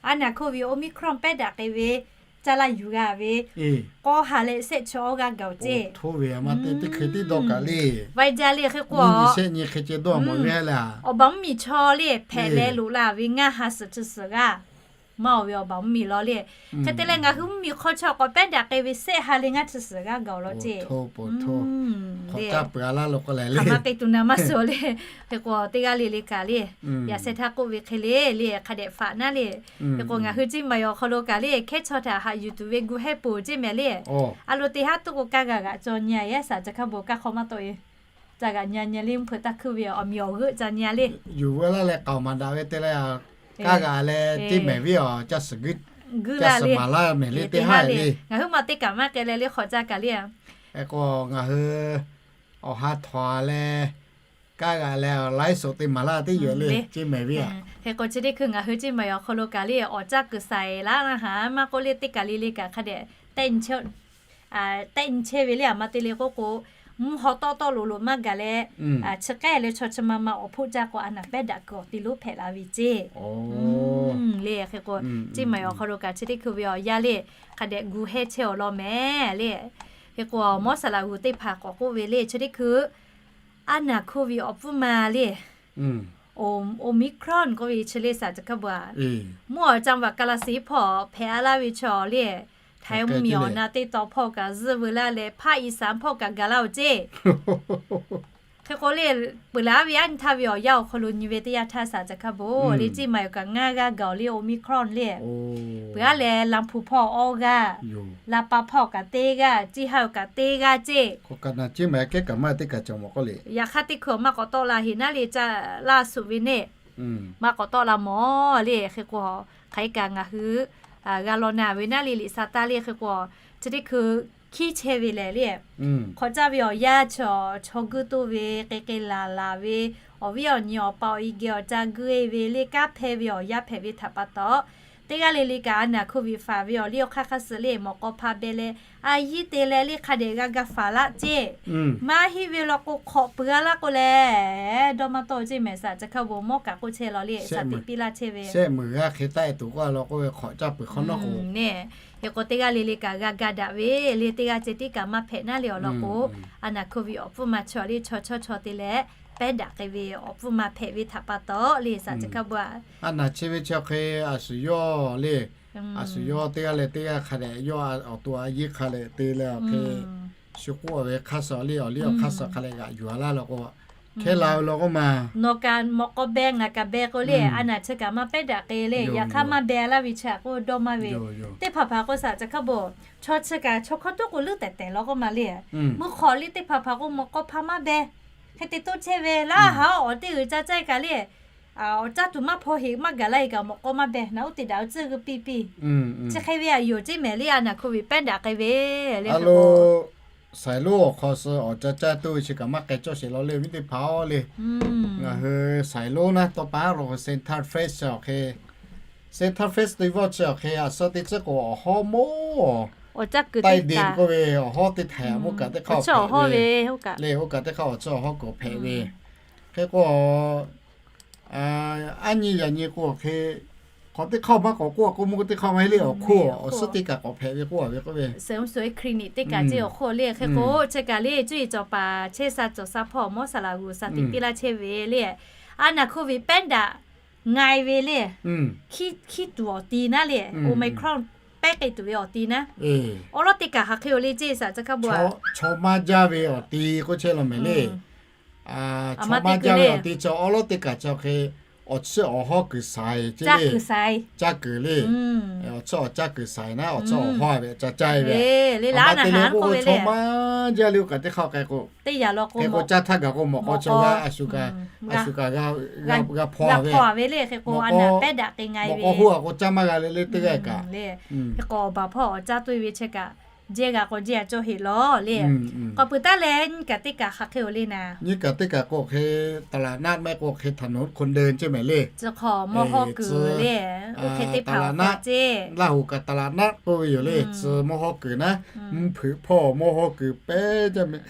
a naˍ hk'oˆ viꞈ Omicron pehˉ daꞈ k'ai ve, caˇ laˇ yuˬ g'a ve, k'awˇ ha leh shehˆ chi awˇ g'aˇ gaˬ-oˬ ceˇ. Ve a ma te teˇ hkui tiˉ dawˇ kaꞈ le, vaiˇ jaˇ le. Hk'e k'o nyi shehˆ nyi hk'e ceh dawˇ mawˬ ve a le, awˬ baˬ mvuhˇ miˬ chaw le hpehꞈ leh loꞈ la ve ngaˇ ha suhˍ chi suhˍ g'aˇ maˇ oˬ ve awˬ baˬ mvuhˇ miˬ law le. Hk'e te leh ngaˬ hui mvuhˇ miˬ hk'aw chi awˬ k'awꞈ pehˉ daꞈ k'ai ve shehˆ ha leh ngaˇ chi suhˍ g'aˇ gaˬ-oˬ law ceˇ. Hk'aˬ ma k'e tuˬ na maˇ suh le. Hk'e k'o teˇ g'aˇ le le kaꞈ le, yaꞈ sheh htaˇ k'oˆ ve hk'e le le hk'a dehꞈ faꞈ naˉ le. Hk'e k'o ngaˬ hui Ciˇ maˍ awˬ hk'aw lo kaꞈ le hkehˉ chaw htaꞈ haꞈ yuˬ tuˬ ve gu hehˉ poˬ ceˇ mehˍ le. A lo teˇ haˉ tuˉ k'o kaˇ g'a g'aꞈ caw nyi a yaˇ shaˍ ca hk'a bo kaˇ hk'aw maˇ tawˆ e. Ca g'aꞈ nyi a nyi le, mvuhˇ hpeuꞈ taˇ hkuiˇ ve awˬ miˬ awˬ g'euˆ ca nyi a le. Yuˬ veu laˇ leh k'aoˍ maˍ daꞈ ve te leh, kaˇ g'aꞈ leh teˇ mehˍ viˉ awˬ caˇ suhˍ guˇ, caˇ suhˍ maˍ laˇ mehˍ le teˇ haˉ le. Ngaˬ huiˉ ma teˇ kaꞈ maˇ k'ai leh le hk'awꞈ caˇ kaꞈ le. Hk'e k'o ngaˬ hui awˬ ha htawnˍ leh kaˇ g'aꞈ leh awˬ laiˉ suhˍ te maˍ laˇ teˇ yoˬ le, teˇ mehˍ viˉ a. Hk'e k'o chi teˇ hkui ngaˬ hui Ciˇ maˍ awˬ hk'aw lo kaꞈ le awˬ caˇ kuiˬ saiˍ laˇ na haꞈ maˇ k'oˆ le teˇ kaˬ le le kaꞈ hk'a dehꞈ tehˆ nyi chehˇ ve le. A ma te le k'oˆ k'o, mvuhˇ haw tawˆ tawˆ loꞈ loꞈ maˇ gaˬ leh, chi k'ehˉ leh chaw chi ma ma awˬ hpfuhˆ caˇ k'o a naˍ pehˉ daꞈ kuiˬ awˬ te lonˉ hpehꞈ la ve ceˇ. Le hk'e k'o, Ciˇ maˍ awˬ hk'aw lo kaꞈ chi teˇ hkui ve awˬ yanˇ le, hk'a dehꞈ gu hehˉ chehˇ awˬ law mehˍ le. Hk'e k'o mawˇ saˍ laꞈ g'uˬ teˇ hpaˍ k'awꞈ k'oˆ ve le chi teˇ hkui, a naˍ hk'oˆ viꞈ awˬ pfuhˇ ma le, Omicron k'oˆ ve chi le shaˍ ca hk'a bo a, mvuhˇ awˬ จังหวัดกาฬสินธุ์ hpawˇ hpehꞈ a laˇ ve chaw le, Htaiˍ mvuhˇ miˬ awˬ na teˇ taw hpawˇ kaꞈ zuhˆ veu laˇ leh ภาคอีสาน hpawˇ kaꞈ gaˬ laˇ-oˬ ceˇ. Hk'e k'o le, peuˬ laˬ ve aˉ nyi htaˇ ve awˬ yanˇ awˬ hk'aw lo nyi ve teˇ yanˇ htaˇ saˍ ca hk'a bon le, ciˇ ma yoˬ kaꞈ ngaˇ g'aˇ gaˬ-oˬ le, Omicron le. Peuˬ aˉ leh Laˇ hpu hpawˇ awˇ g'aˇ, Laˇ pa hpawˇ kaꞈ teˇ g'aˇ, ciˇ ha yoˬ kaꞈ teˇ g'aˇ ceˇ. Yaꞈ hk'aˇ teˇ hkui maˇ k'awꞈ tawˆ la heˍ naˉ le, caˇ laˇ suhˍ ve neˇ maˇ k'awꞈ tawˆ la mawˬ le. Hk'e k'o, hk'aˬ hk'e kaꞈ ngaˬ hui g'a law na ve naˉ le, liꞈ sa taˇ le. Hk'e k'o, chi teˇ hkui hkiˉ chehˇ ve lehˬ le, hk'awꞈ caˇ ve awˬ yanˇ chi chaw guiˇ toˇ ve, k'e k'e laˬ laˬ ve, awˬ viˉ awˬ nyi awˬ pa awˬ e geh awˬ ca guiˇ e ve le, kanˉ hpehˇ ve awˬ yanˇ hpehꞈ ve htaꞈ pa taw, teˇ g'aˇ le le kaꞈ a naˍ hkawˇ viꞈ faˍ ve awˬ liˇ awˬ hk'aˇ hk'aˇ suh le, mawꞈ k'aw hpa beh leh, a yiˉ te leh le hk'a dehꞈ g'a ga faˍ laˇ ceˇ. Maˇ heˆ ve law k'o, hk'awꞈ peuˬ a laˇ k'o lehˬ, dawˇ maˇ tawˆ ceˇ mehˍ saˍ ca hk'a bon mawˉ kaꞈ k'oˆ chehˇ law le, shaˍ tiꞈ piˇ laˇ chehˇ ve. Shehˆ meuˍ g'aˇ hk'e taˆ e tuˬ k'oˆ a law k'oˆ ve hk'awꞈ caˇ peuˬ hk'awꞈ nawˉ k'o, neˇ, hk'e k'o teˇ g'aˇ le le kaꞈ g'a ga daꞈ ve le, teˇ g'aˇ ceh tiˉ kaꞈ maˇ hpehꞈ naˉ le awˬ lawn k'o, a naˍ hkawˇ viꞈ awˬ pfuhˇ ma chaw le chaw chawˇ chaw te leh, pehˉ daꞈ k'ai ve awˬ pfuhˇ ma hpehꞈ ve htaꞈ pa taw le, saˍ ca hk'a bon a. A naˍ chi ve chi hk'e a shu yawˇ le, a shu yawˇ teˇ g'aˇ leh teˇ g'aˇ hk'a dehꞈ yawˇ awˬ to a yiˉ hk'a leh te leh awˬ hk'e shu k'oˆ a ve hk'aˇ suh le, awˬ liˇ awˬ hk'aˇ suh hk'a leh g'aꞈ yuˬ a laˇ law k'o, hkehˇ la ve law k'oˆ ma. Nawˬ kaꞈ mawꞈ k'aw beh, ngaˬ kaꞈ beh k'o le, a naˍ chi kaꞈ maˇ pehˉ daꞈ k'ai le. Yaꞈ hk'aˇ maˇ beh laˇ ve chi htaꞈ k'oˆ dawˇ maˇ ve. Teˇ hpaˍ hpaˍ k'o saˍ ca hk'a bon, chaw chi kaꞈ chaw hkawˇ tuˉ k'o leuˉ tehˬ tehˬ law k'oˆ ma le. Mvuhˇ hk'awꞈ le teˇ hpaˍ hpaˍ k'o mawꞈ k'aw hpa maˇ beh, hk'e te toˇ chehˇ ve laˇ haˍ awˬ teˇ g'uiˬ ca caˇ kaꞈ le, awˬ caˇ tuˬ maˇ hpaw heˍ maˇ gaˬ laˇ e kaꞈ mawꞈ k'aw maˇ beh, naꞈ uˉ te daꞈ uˉ tcuhˇ g'uiˇ piˇ piˇ. Chi hk'e ve a yoˬ ceˇ mehˍ le, a naˍ hkawˇ viꞈ pehˉ daꞈ k'ai ve le. Saiˍ lonˉ awˬ hk'aw suh awˬ ca caˇ toˇ ve chi kaꞈ maˇ k'ai cawˇ sheˍ law le, awˬ viˉ teˇ hpaˍ-oˬ le. Ngaˬ hui saiˍ lonˉ naˉ tawˇ pa lo Central Face awˬ hk'e, Central Face teˇ vawˇ chi awˬ hk'e a suh teˇ tcuhˉ k'o awˬ hawˉ mawˇ, Taˇ deꞈ k'oˆ ve awˬ hawˉ teˇ htaiˍ a mvuhˇ kaꞈ teˇ hk'aˇ hpehꞈ ve le. Oˇ kaꞈ teˇ hk'aˇ awˬ tcuhˉ awˬ hawˉ k'awꞈ hpehꞈ ve. Hk'e k'o, aˉ nyi yaꞈ nyi k'o hk'e, hk'awꞈ teˇ hk'aˇ maˇ k'awꞈ k'oˆ a k'oˆ mvuhˇ teˇ hk'aˇ maˇ heˆ le, awˬ hk'oˆ awˬ suhˉ teˇ kaꞈ k'awꞈ hpehꞈ ve k'oˆ a ve k'oˆ ve, clinic teˇ kaꞈ ceˇ awˬ hk'oˆ le. Hk'e k'o chi kaꞈ le, cuˇ yiˍ cawˬ paˍ chehˇ sha cawˬ sha hpawˇ mawˇ saˍ laꞈ g'uˬ shaˍ tiꞈ piˇ laˇ chehˇ ve le. A naˍ hkawˇ viꞈ pehˉ daꞈ nga e ve le, hkiˉ tuˬ awˬ ti naˉ le, Omicron pehˉ k'ai tuˬ ve awˬ ti naˉ, awˉ lawˉ teˇ kaꞈ hk'aˬ hk'e oˬ le ceˇ saˍ ca hk'a bon a. Chaw maˇ jaˇ ve awˬ ti k'oˆ chehˇ law mehˍ le. Chaw maˇ jaˇ ve awˬ ti chi awˉ lawˉ teˇ kaꞈ chi hk'e, awˬ tcuhˉ awˬ hawˉ kuiˬ shaiˍ ceˇ le. Caˇ kuiˬ le. Awˬ tcuhˉ awˬ caˇ kuiˬ shaiˍ naˉ, awˬ tcuhˉ awˬ hawˉ a ve ca caˇ e ve. Aˬ ma te le k'o, chaw maˇ jaˇ le oˇ kaꞈ teˇ hk'aˇ k'ai k'o, teˇ yanˇ law k'o, k'o caˇ htaˇ gaˬ k'o mawꞈ k'aw chaw g'a a shu kaꞈ, a shu kaꞈ g'a hpaw a ve le. Hk'e k'o a naˍ pehˉ daꞈ k'ai nga e ve, mawꞈ k'aw hoˆ a k'o caˇ maˇ g'a le le teˇ g'aˇ kaꞈ le. Hk'e k'o awˬ baˬ hpawˇ awˬ caˇ toˇ e ve chi kaꞈ, jehˇ g'a k'o jehˇ a cawˇ heˆ law le. K'awꞈ peuˬ taˉ leh nyiˇ kaꞈ teˇ kaꞈ hk'aˬ hk'e oˬ le naˍ. Nyiˇ kaꞈ teˇ kaꞈ k'o hk'e, ตลาดนัด mehˆ k'o hk'e ถนนคนเดิน ceˇ mehˍ le. Tcuh hk'awꞈ mawˇ hawˇ kuiˬ le. Oˇ hk'e teˇ hpaˍ hpaˍ ceˇ, Laˇ huˍ kaꞈ ตลาดนัด k'oˆ ve yoˬ le. Tcuh mawˇ hawˇ kuiˬ naˉ, mvuhˇ hpeuꞈ hpawˇ mawˇ hawˇ kuiˬ pehˉ jaˇ mehˍ.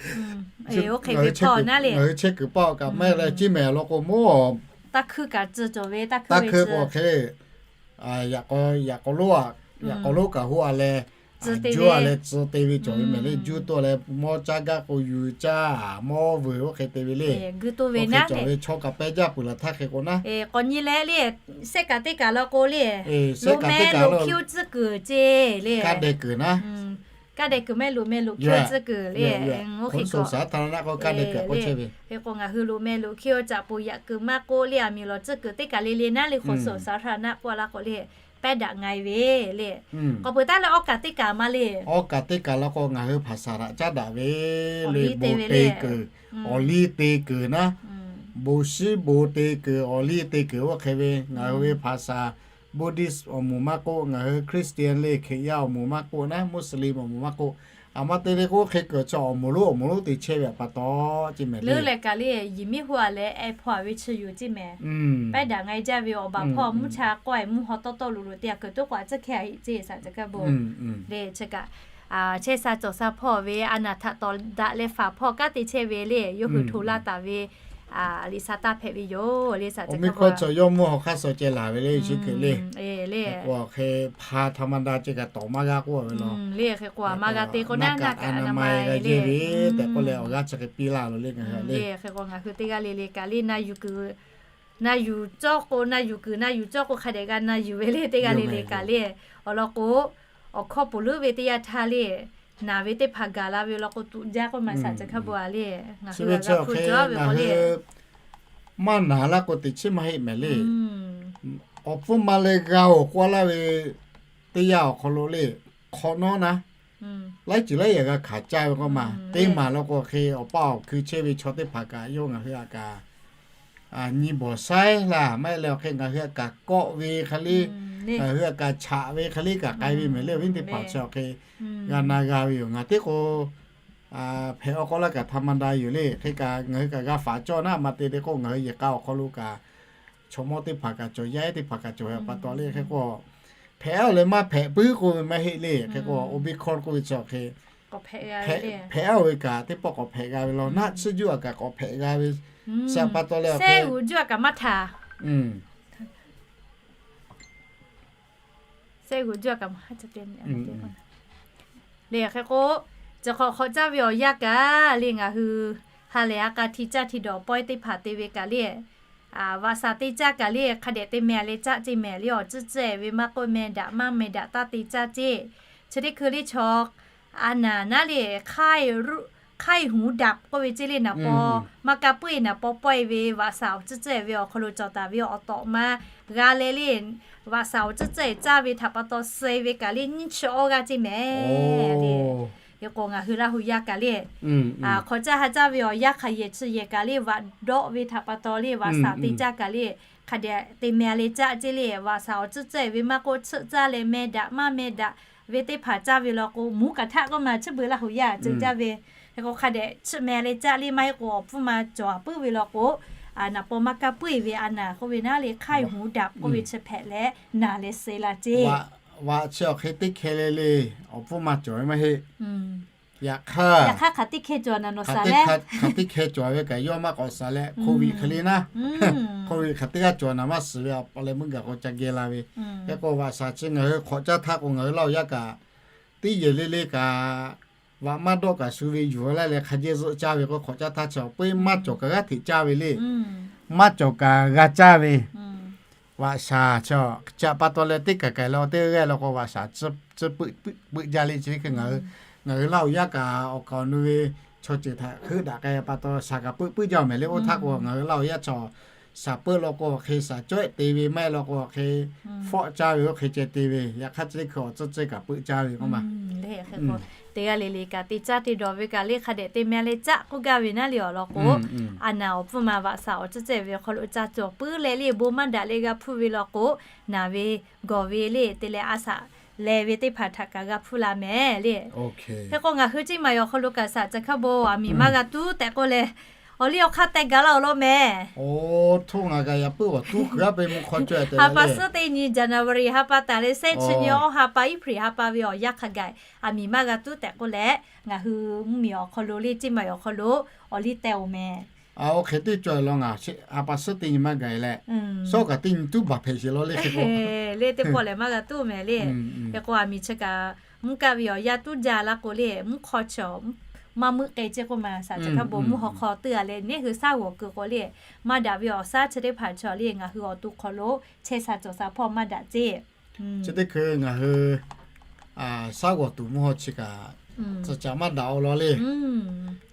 Oˇ hk'e ve hpawˇ naˉ le, ngaˬ hui chehˇ kuiˬ paˇ kaꞈ maˇ heˆ leh ceˇ mehˍ law k'o mawˇ, taˇ hkuiˇ kaꞈ tcuh cawˬ ve, taˇ hkuiˇ ve tcuh k'o hk'e, yaꞈ k'aw lonˉ, yaꞈ k'aw lonˉ kaꞈ hoˆ a leh, juˇ a leh tcuh te ve cawˬ ve mehˍ le. Juˇ toˇ leh mawˇ caˇ gaˇ k'o yuˬ caˇ, mawˇ vuiˬ oˇ hk'e te ve le. Oˇ hk'e cawˬ ve chaw kaꞈ pehˉ jaˇ peuˬ laˬ htaˇ hk'e k'o naˉ. K'awꞈ nyi leh le, sehˉ kaꞈ teˇ kaꞈ law k'o le, lo mehˆ lo hkiˇ oˇ tcuhˉ kuiˬ ceˇ le. Kaˇ deh kuiˬ naˉ, kaˇ deh kuiˬ mehˆ lo mehˆ lo hkiˇ oˇ tcuhˉ kuiˬ le. Oˇ hk'e k'o, kaˇ deh kuiˬ k'oˆ chehˇ ve. Hk'e k'o ngaˬ hui lo mehˆ lo hkiˇ oˇ caꞈ poˬ yaꞈ kuiˬ maˇ k'oˆ le, aˬ miˍ lawˬ tcuhˉ kuiˬ teˇ kaꞈ le le naˉ le, ขนส่งสาธารณะ k'oˆ a laˇ k'o le, pehˉ daꞈ nga e ve le. K'awꞈ peuˬ taˉ leh awˇ kaꞈ teˇ kaꞈ maˇ le. Awˇ kaꞈ teˇ kaꞈ law k'o ngaˬ hui hpaˍ saˍ htaꞈ caˉ daꞈ ve le, bon te kuiˬ, awˬ liˇ te kuiˬ naˉ, bon shiˉ bon te kuiˬ, awˬ liˇ te kuiˬ oˇ hk'e ve ngaˬ hui ve hpaˍ saˍ, Buddhist awˬ moˍ maˇ k'oˆ, ngaˬ hui Christian le, Hkriꞈ yaˇ awˬ moˍ maˇ k'oˆ naˉ, Muslim awˬ moˍ maˇ k'oˆ, aˬ ma te le k'o hk'e kuiˬ chi awˬ moˍ lonˉ awˬ moˍ lonˉ te chehˇ ve pa taw ceˇ mehˍ le. Leuˉ leh kaꞈ le, yehˬ miˉ hoˆ a leh ehˉ hpawˇ a ve chi yoˬ ceˇ mehˍ. Pehˉ daꞈ nga e jaˇ ve awˬ baˬ hpawˇ mvuhˇ cha k'awehˬ mvuhˇ haw tawˇ tawˆ lo lo te a kuiˬ toˉ k'o a tcuhˉ hkehˇ a heˆ ceˇ saˍ ca kaˇ bon le. Chi kaꞈ chehˇ sha cawˬ sha hpawˇ ve a naˍ htaꞈ tawˍ daꞈ leh faˍ hpawˇ kanˉ te chehˇ ve le, yawˇ hui hto laˇ taˍ ve liꞈ sha taˇ hpehꞈ ve yoˬ le saˍ ca kaˇ bon. Omicron chaw yawˇ mvuhˇ haw hk'aˇ suh ceh laˬ ve le, chi hk'e le. Hk'e k'o hk'e hpa ธรรมดา ceh kaꞈ tawˍ maˇ g'a k'oˆ a ve law. Le hk'e k'o a maˇ g'a te k'o naˉ, naˆ kaꞈ อนามัย g'a jehˇ ve tehꞈ k'oˆ leh awˬ g'aˇ chi hk'e piˇ laˇ lo le ngaˬ hui le. Hk'e k'o ngaˬ hui teˇ g'aˇ le le kaꞈ le, na yuˬ kuiˬ, na yuˬ cawˇ k'o, na yuˬ kuiˬ na yuˬ cawˇ k'o hk'a dehꞈ g'a na yuˬ ve le, teˇ g'aˇ le le kaꞈ le. Awˬ lawn k'o, awˬ hkawˇ poˬ leuˉ ve teˇ yanˇ htaˇ le, naˍ ve teˇ hpaˍ gaˬ la ve law k'o, tuꞈ jaˇ k'oˆ ma shaˍ ca hk'a bo a le. Ngaˬ hui a g'a hpu jaˇ ve k'o le, maˇ naˍ laˇ k'o teꞈ chiˉ maˇ heˆ mehˍ le. Awˬ pfuhˇ ma leh g'a awˬ k'oˆ laˇ ve teˇ yanˇ awˬ hk'aw lo le, hk'awꞈ nawˉ naˉ, laiˉ ceuˬ laiˉ yaꞈ g'a hkanˍ caˇ ve k'oˆ ma. Teˇ maˬ law k'o hk'e awˬ paˇ awˬ hkui chehˇ ve chaw teˇ hpaˍ kaꞈ yawˇ ngaˬ hui a kaꞈ nyi bawˬ shaiˉ laˇ maˇ heˆ leh awˬ hk'e ngaˬ hui a kaꞈ kawˆ ve hk'e le, ngaˬ hui a kaꞈ chaꞈ ve hk'e le kaꞈ k'ai ve mehˍ le. Awˬ viˉ teˇ hpaˍ chi awˬ hk'e g'a na g'a ve yoˬ. Ngaˬ teˇ k'o hpehꞈ awˬ k'aw laˇ kaꞈ htaꞈ ma da yoˬ le. Hk'e kaꞈ ngaˬ hui kaꞈ g'a faˍ cawˇ naˉ ma te te k'o, ngaˬ hui yehˬ k'a awˬ hk'aw lo kaꞈ chaw mawˇ teˇ hpaˍ kaꞈ cawˬ, yaˇ ehˉ teˇ hpaˍ kaꞈ cawˬ ve pa taw le. Hk'e k'o hpehꞈ a leh maˇ hpehꞈ puiˉ k'oˆ ve maˇ heˆ le. Hk'e k'o Omicron k'oˆ ve chi awˬ hk'e hpehꞈ a ve kaꞈ teˇ pawˆ k'awꞈ hpehꞈ g'a ve law, naˆ tsuhˇ juˇ a kaꞈ k'awꞈ hpehꞈ g'a ve chi pa taw le, le hk'e k'o, chi hk'awꞈ hk'awꞈ caˇ ve awˬ yanˇ kaꞈ le, ngaˬ hui ha lehˬ ha k'a hti caˇ hti dawˬ pawehˇ teˇ hpaˍ te ve kaꞈ le, vaꞈ shaˍ te caˇ kaꞈ le, hk'a dehꞈ te meh leh caˆ ceˇ mehˍ le. Awˬ tcuhˉ tcuhˉ e ve maˇ k'oˆ, meh daꞈ maˇ meh daꞈ taˇ te caˇ ceˇ. Chi teˇ hkui le chaw a naˍ naˉ le, hk'aiˇ hk'aiˇ huˍ daꞈ k'oˆ ve ceˇ le, naˍ paw maˇ kaˇ puiˉ e naˍ paw pawehˇ ve vaꞈ shaˍ awˬ tcuhˉ tcuhˉ e ve awˬ hk'aw lo cawˬ taˍ ve awˬ tawꞈ ma g'a leh le, vaꞈ shaˍ awˬ tcuhˉ tcuhˉ e caˇ ve htaꞈ pa taw suh e ve kaꞈ le nyiˇ chi awˇ g'aˇ ceˇ mehˍ le. Hk'e k'o ngaˬ hui Laˇ hu yaˇ kaꞈ le, hk'awꞈ caˇ ha caˇ ve awˬ yanˇ hk'aˬ yehˬ chi yehˬ kaꞈ le, vaꞈ dawˆ ve htaꞈ pa taw le, vaꞈ shaˍ te caˇ kaꞈ le, hk'a dehꞈ te meh leh caˆ ceˇ le. Vaꞈ shaˍ awˬ tcuhˉ tcuhˉ e ve maˇ k'oˆ, tsuhˆ caˇ leh meh daꞈ maˇ meh daꞈ ve teˇ hpaˍ caˇ ve law k'o, mvuhˇ kaꞈ htaˆ k'oˆ ma chi beuꞈ Laˇ hu yaˇ ceuˬ caˇ ve. Hk'e k'o hk'a dehꞈ chiˇ meh leh caˆ le, maˇ heˆ k'o awˬ pfuhˇ ma cawˬ a puiˉ ve law k'o, naˍ paw maˇ kaˇ puiˉ e ve a naˍ k'oˆ ve naˉ le, hk'aiˇ huˍ daꞈ k'oˆ ve chi hpehꞈ leh naˍ leh suh la ceˇ. Vaꞈ chi awˬ hk'e teˇ hkeh le le, awˬ pfuhˇ ma cawˬ ve maˇ heˆ. Yaꞈ hk'aˇ, yaꞈ hk'aˇ hk'aˬ teˇ hkeh cawˬ naˍ nawˬ shaˍ leh, hk'aˬ teˇ hkeh cawˬ ve kaꞈ yawˇ maˇ k'awꞈ shaˍ leh, COVID hk'e le naˉ, COVID hk'aˬ teˇ g'aˇ cawˬ naˍ maˇ suhˍ ve a pa leh meuˇ gaˬ k'o ca geh la ve. Hk'e k'o vaꞈ shaˍ chi ngaˬ hui hk'awꞈ caˇ htaˇ k'o ngaˬ hui Laˇ hu yaˇ kaꞈ teˇ yehˬ le le kaꞈ vaꞈ maˇ dawˆ kaꞈ shu ve yuˬ laˇ leh hk'a jehˇ zuhˆ caˇ ve k'o, hk'awꞈ caˇ htaˇ chi awˬ peu maˇ cawˬ kaꞈ g'aˇ hteꞈ caˇ ve le. Maˇ cawˬ kaꞈ g'a caˇ ve. Vaꞈ shaˍ chi, chi pa taw leh teˇ kaˬ kaˬ la teˇ g'aˇ law k'o vaꞈ shaˍ tcuhˉ peuˆ peuˆ jaˇ le. Chi hk'e ngaˬ hui, ngaˬ hui Laˇ hu yaˇ kaꞈ awˬ kaˍ awˬ nu ve chaw ceuˬ htaꞈ heuˆ daꞈ k'ai pa taw shaˍ kaꞈ peuˆ peuˆ jaˇ mehˍ le. Oˇ htaˇ k'o ngaˬ hui Laˇ hu yaˇ chaw shaˍ peuˆ law k'o hk'e shaˍ cawehˆ te ve maˇ heˆ law k'o hk'e fawˆ caˇ ve oˇ hk'e ceh te ve. Yaꞈ hk'aˇ chi teˇ hkui awˬ tcuhˉ tcuhˉ kaꞈ peuˆ caˇ ve k'oˆ ma. Teˇ g'aˇ le le kaꞈ te caˇ te dawˬ ve kaꞈ le hk'a dehꞈ te meh leh caˆ k'oˆ gaˇ ve naˉ le awˬ lawn k'o, a naˍ awˬ pfuhˇ ma vaꞈ shaˍ awˬ tcuhˉ tcuhˉ e ve awˬ hk'aw lo ca cawˬ puiˉ leh le bon maˇ daꞈ leh g'a hpuˇ ve law k'o, naˍ ve gawˬ ve le te leh a shaꞈ leh ve teˇ hpaˍ htaꞈ kaꞈ g'a hpuˇ la mehˍ le. Hk'e k'o ngaˬ hui Ceˇ maˍ awˬ hk'aw lo kaꞈ shaˍ ca hk'a bo aˬ miˍ maˇ g'a tuˉ tehꞈ k'oˆ leh, awˬ liˇ awˬ hk'aˇ teh gaˬ laˇ awˬ lawn mehˍ. Ha pa suhˉ teˇ nyi January ha pa taˍ leh shehˆ chi nyi awˇ ha pa April ha pa ve awˬ yanˇ hk'a gaˬ aˬ miˍ maˇ g'a tuˉ tehꞈ k'oˆ leh, ngaˬ hui mvuhˇmiˬ awˬ hk'aw lo le Ceˇ maˍ awˬ hk'aw lo awˬ liˇ teh oˬ mehˍ. Oˇ hk'e teˇ cawˬ law ngaˬ ha pa suhˉ teˇ nyi maˇ gaˬ leh, shawˉ kaꞈ teˇ nyi tuˉ baˬ hpehꞈ sheˍ law le. Hk'e k'o leh maˇ g'a tuˉ mehˍ le. Hk'e k'o aˬ miˍ chi kaꞈ mvuhˇ kaˆ ve awˬ yanˇ tuˉ jaˇ laˇ k'o le, mvuhˇ hk'aw chi maˇ meuˆ k'ai ceˇ k'oˆ ma shaˍ ca hk'a bo mvuhˇ haw hk'aw teˇ g'aˇ leh neˉ hui shaˉ g'awˬ keu k'o le, maˇ daꞈ ve awˬ shaˉ chi teˇ hpaˍ chaw le ngaˬ hui awˬ to hk'aw lo chehˇ sha cawˬ sha hpawˇ maˇ daꞈ ceˇ. Chi teˇ hkui ngaˬ hui shaˉ g'awˬ tuˬ mvuhˇ haw chi kaꞈ tcuh caꞈ maˇ daꞈ awˬ lawn le.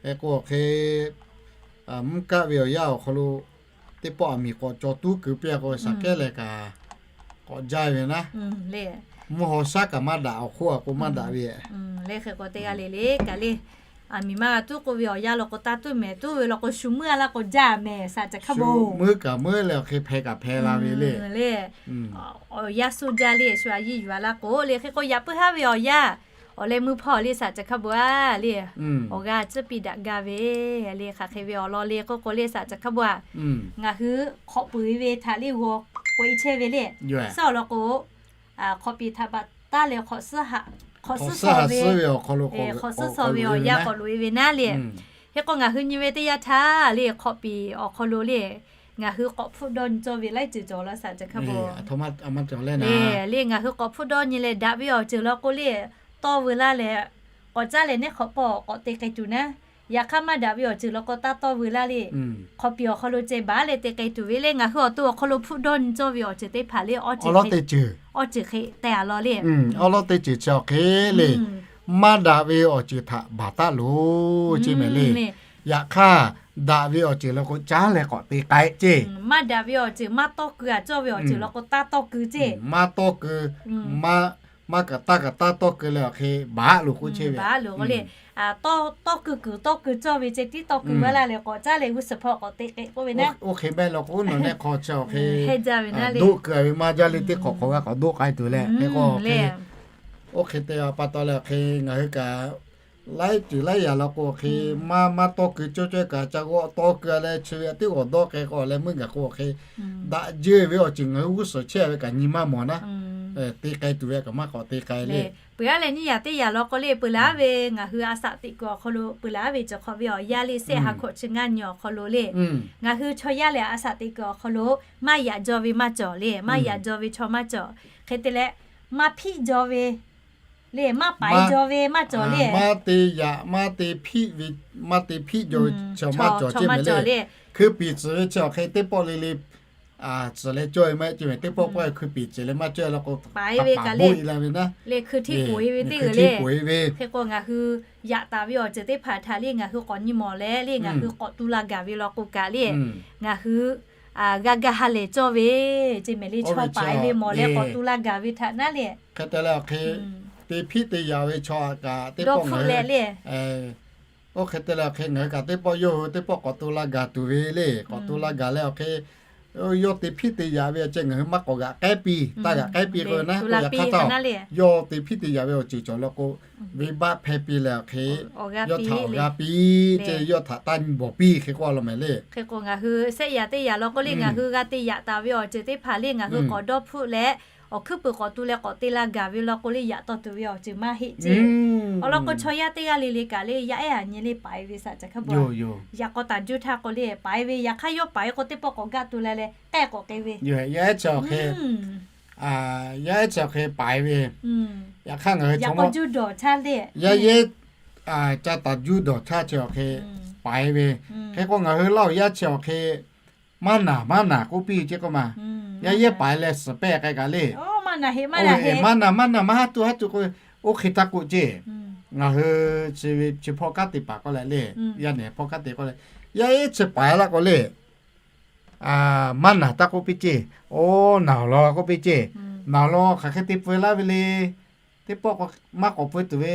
Hk'e k'o hk'e mvuhˇ kaˆ ve awˬ yanˇ awˬ hk'aw lo teˇ pawˆ aˬ miˍ k'awꞈ cawˬ tuˉ keu piˇ a k'o shaˍ kehˉ leh kaꞈ k'awꞈ jaˇ ve naˉ, mvuhˇ haw shaˉ kaꞈ maˇ daꞈ awˬ hk'oˆ a k'o maˇ daꞈ ve. Leh hk'e k'o teˇ g'aˇ le le kaꞈ le, aˬ miˍ maˇ g'a tuˉ k'oˆ ve awˬ yanˇ law k'o taˇ tuˉ mehˍ, tuˉ ve law k'o shu meuˇ a laˇ k'o jaˇ mehˍ shaˍ ca hk'a bo. Meuˇ kaꞈ meuˇ leh awˬ hk'e hpeh kaꞈ hpeh la ve le. Le awˬ yanˇ suh jaˇ le shu a yiˇ yuˬ a laˇ k'o le. Hk'e k'o yaꞈ puiˉ haˉ ve awˬ yanˇ awˬ leh mui hpawˇ le shaˍ ca hk'a bo a le, awˬ g'aˇ tcuhˉ piˇ daꞈ gaˇ ve le. Hk'aˬ hk'e ve awˬ lawn le k'oˆ k'o le shaˍ ca hk'a bo a, ngaˬ hui hk'awꞈ puiˍ ve htaꞈ le g'aw k'oꞈ e chehˇ ve le. Suhˉ awˬ lawn k'o hk'awꞈ piˍ htaꞈ baꞈ taˉ leh hk'awꞈ suhˉ hawˍ suhˉ shaw ve, hk'awꞈ suhˉ shaw ve awˬ yanˇ k'awꞈ loꞈ e ve naˉ le. Hk'e k'o ngaˬ hui nyi ve teˇ yanˇ htaˇ le hk'awꞈ piˍ awˬ hk'aw lo le ngaˬ hui k'awꞈ hpfuhˆ dawˇ nyi cawˇ ve laiˉ ceuˬ cawˬ laˇ shaˍ ca hk'a bo. Le ngaˬ hui k'awꞈ hpfuhˆ dawˇ nyi leh daꞈ ve awˬ ceuˬ law k'o le tawˇ veu laˇ leh k'awꞈ caˉ leh neˉ hk'awꞈ pawˆ k'awꞈ te k'ai tuˬ naˉ. Yaꞈ hk'aˇ maˇ daꞈ ve awˬ ceuˬ law k'o taˇ tawˇ veu laˇ le. Hk'awꞈ piˍ awˬ hk'aw lo ceh baˬ leh te k'ai tuˬ ve le. Ngaˬ hui awˬ to awˬ hk'aw lo hpfuhˆ dawˇ nyi cawˇ ve awˬ ceuˬ teˇ hpaˍ le awˬ ceuˬ hk'e teh a law le. Awˬ lawn teˇ ceuˬ chi awˬ hk'e le Maˇ daꞈ ve awˬ ceuˬ htaꞈ baˬ taˉ loˬ ceˇ mehˍ le. Yaꞈ hk'aˇ, daꞈ ve awˬ ceuˬ law k'o caˉ leh k'awꞈ te k'ai ceˇ. Maˇ daꞈ ve awˬ ceuˬ maˇ tawˇ keu-a cawˇ ve awˬ ceuˬ law k'o taˇ tawˇ keu ceˇ. Maˇ tawˇ keu, maˇ kaꞈ taˇ kaꞈ taˇ tawˇ keu leh awˬ hk'e baˬ loˬ k'oˆ chehˇ ve. Tawˇ keu kuiˬ tawˇ keu cawˇ ve ceh tiˉ tawˇ keu vaˇ laˇ leh k'awꞈ caˉ leh g'uˇ suhˍ hpawˇ k'awꞈ te k'ai k'oˆ ve naˉ. Oˇ hk'e mehˍ law k'o, nawˬ nehˆ hk'aw chi awˬ hk'e doˆ keu-a ve maˇ jaˇ le, teˇ hk'awꞈ hk'awꞈ g'a k'awꞈ doˆ k'ai tuˬ leh hk'e k'o, oˇ hk'e te pa taw leh awˬ hk'e ngaˬ hui kaꞈ laiˉ ceuˬ laiˉ yaꞈ law k'o awˬ hk'e maˇ maˇ tawˇ keu cawˇ cawˇ kaꞈ ca g'awˆ tawˇ keu-a leh chi ve teˇ g'awˬ dawˇ k'ai k'o leh meuˇ gaˬ k'o awˬ hk'e daꞈ jeuˇ ve awˬ ceuˬ ngaˬ hui g'uˇ suhˍ chehˇ-a ve kaꞈ nyi maˇ mawˬ naˉ. Te k'ai tuˬ ve kaꞈ maˇ k'awꞈ te k'ai le. Peuˬ-a leh nyiˇ yaꞈ teˇ yaꞈ law k'o le, peuˬ laˬ-a ve ngaˬ hui a saꞈ teꞈ kuiˬ awˬ hk'aw lo peuˬ laˬ-a ve cawˬ hk'awꞈ ve awˬ yanˇ le, shehˆ ha hkawꞈ chi ngaˇ nyi awˬ hk'aw lo le, ngaˬ hui chaw yaˇ lehˬ a saꞈ teꞈ kuiˬ awˬ hk'aw lo maˇ yaꞈ jaw ve maˇ cawˬ le, maˇ yaꞈ jaw ve chaw maˇ cawˬ. Hk'e te leh, maˇ hpiˆ jaw ve le, maˇ paiˍ jaw ve maˇ cawˬ le. Maˇ te yaꞈ, maˇ te hpiˆ ve, maˇ te hpiˆ jaw ve chaw maˇ cawˬ ceˇ mehˍ le. Hkui piˍ tcuhˍ ve chi awˬ hk'e teˇ pawˆ le le tcuhˍ leh cawˇ ve maˇ heˆ ceˇ mehˍ. Teˇ pawˆ pawˆ hkui piˍ tcuhˍ leh maˇ cawˇ law k'o, hkui tiˇ poˬ-e ve teˇ g'uiˬ le. Hk'e k'o ngaˬ hui yaꞈ taˍ ve awˬ ceuˬ teˇ hpaˍ htaꞈ le ngaˬ hui k'awꞈ nyi mawˬ leh le ngaˬ hui k'awꞈ tu la gaˬ ve law k'o kaꞈ le, ngaˬ hui g'a ga ha lehˬ cawˇ ve ceˇ mehˍ le. Chaw paiˍ ve mawˬ leh k'awꞈ tu la gaˬ ve htaꞈ naˉ le. Hk'e te leh awˬ hk'e te hpiˆ te yaꞈ ve chaw kaꞈ teˇ pawˆ ngaˬ hui, oˇ hk'e te leh awˬ hk'e ngaˬ hui kaꞈ teˇ pawˆ yawˇ hui teˇ pawˆ k'awꞈ tu la gaˬ tuˬ ve le. K'awꞈ tu la gaˬ leh awˬ hk'e yawˇ te hpiˆ te yaꞈ ve awˬ ceh ngaˬ hui maˇ k'awꞈ g'aꞈ k'ehˉ piˇ, taˇ g'aꞈ k'ehˉ piˇ k'o naˉ k'o, yaꞈ hk'aˇ htawˇ yawˇ te hpiˆ te yaꞈ ve awˬ ceuˬ cawˬ law k'o, venˇbaˆ hpehˇ piˇ leh awˬ hk'e yawˇ htaꞈ awˬ g'a piˇ ceˇ, yawˇ htaꞈ taˇ nyi bawˬ piˇ hk'e k'oˆ a law mehˍ le. Hk'e k'o ngaˬ hui shehˆ yaꞈ teˇ yaꞈ law k'o le ngaˬ hui g'a te yaꞈ taˍ ve awˬ ceuˬ teˇ hpaˍ le ngaˬ hui k'awꞈ dawˇ hpfuhˆ leh awˬ hkuiˉ puiˍ k'awꞈ tu leh k'awꞈ te la gaˬ ve law k'o le yaꞈ taw tuˬ ve awˬ ceuˬ maˇ heˆ ceˇ. Awˬ lawn k'o chaw yaˇ teˇ g'aˇ le le kaꞈ le yaˇ ehˉ aꞈ nyi le paiˍ ve saꞈ ca hk'a bvuhꞈ. Yaꞈ k'aw taˍ juˇ htaˇ k'o le paiˍ ve, yaꞈ hk'aˇ yawˇ paiˍ k'o teˇ pawˆ k'awꞈ gaˆ tu la leh k'ehˆ k'awꞈ k'ai ve. Yaˇ ehˉ chi awˬ hk'e, yaˇ ehˉ chi awˬ hk'e paiˍ ve. Yaꞈ hk'aˇ ngaˬ hui yaꞈ k'aw juˇ dawˬ htaˇ le, yaˇ ehˉ ca taˍ juˇ dawˬ htaˇ chi awˬ hk'e paiˍ ve. Hk'e k'o ngaˬ hui Laˇ huˍ yaˇ chi awˬ hk'e maˇ naˬ maˇ naˬ k'oˆ piˇ ceˇ k'oˆ ma. Yaˇ ehˉ paiˍ leh suhˍ pehˇ k'ai kaꞈ le, maˇ naˬ maˇ naˬ maˇ haˉ tuˬ haˉ tuˬ k'o, oˇ hk'e htaˇ k'oˆ ceˇ. Ngaˬ hui chi hpawˇ kanˉ te paˍ k'oˆ leh le, yaˇ nehˬ hpawˇ kanˉ te k'oˆ leh, yaˇ ehˉ chi paiˍ laˇ k'o le, maˇ naˬ taˇ k'oˆ piˇ ceˇ. Oˇ naˬ law k'oˆ piˇ ceˇ. Naˬ law hk'aˬ hk'e te peu laˇ ve le. Teˇ pawˆ k'o maˇ k'awꞈ peu tuˬ ve,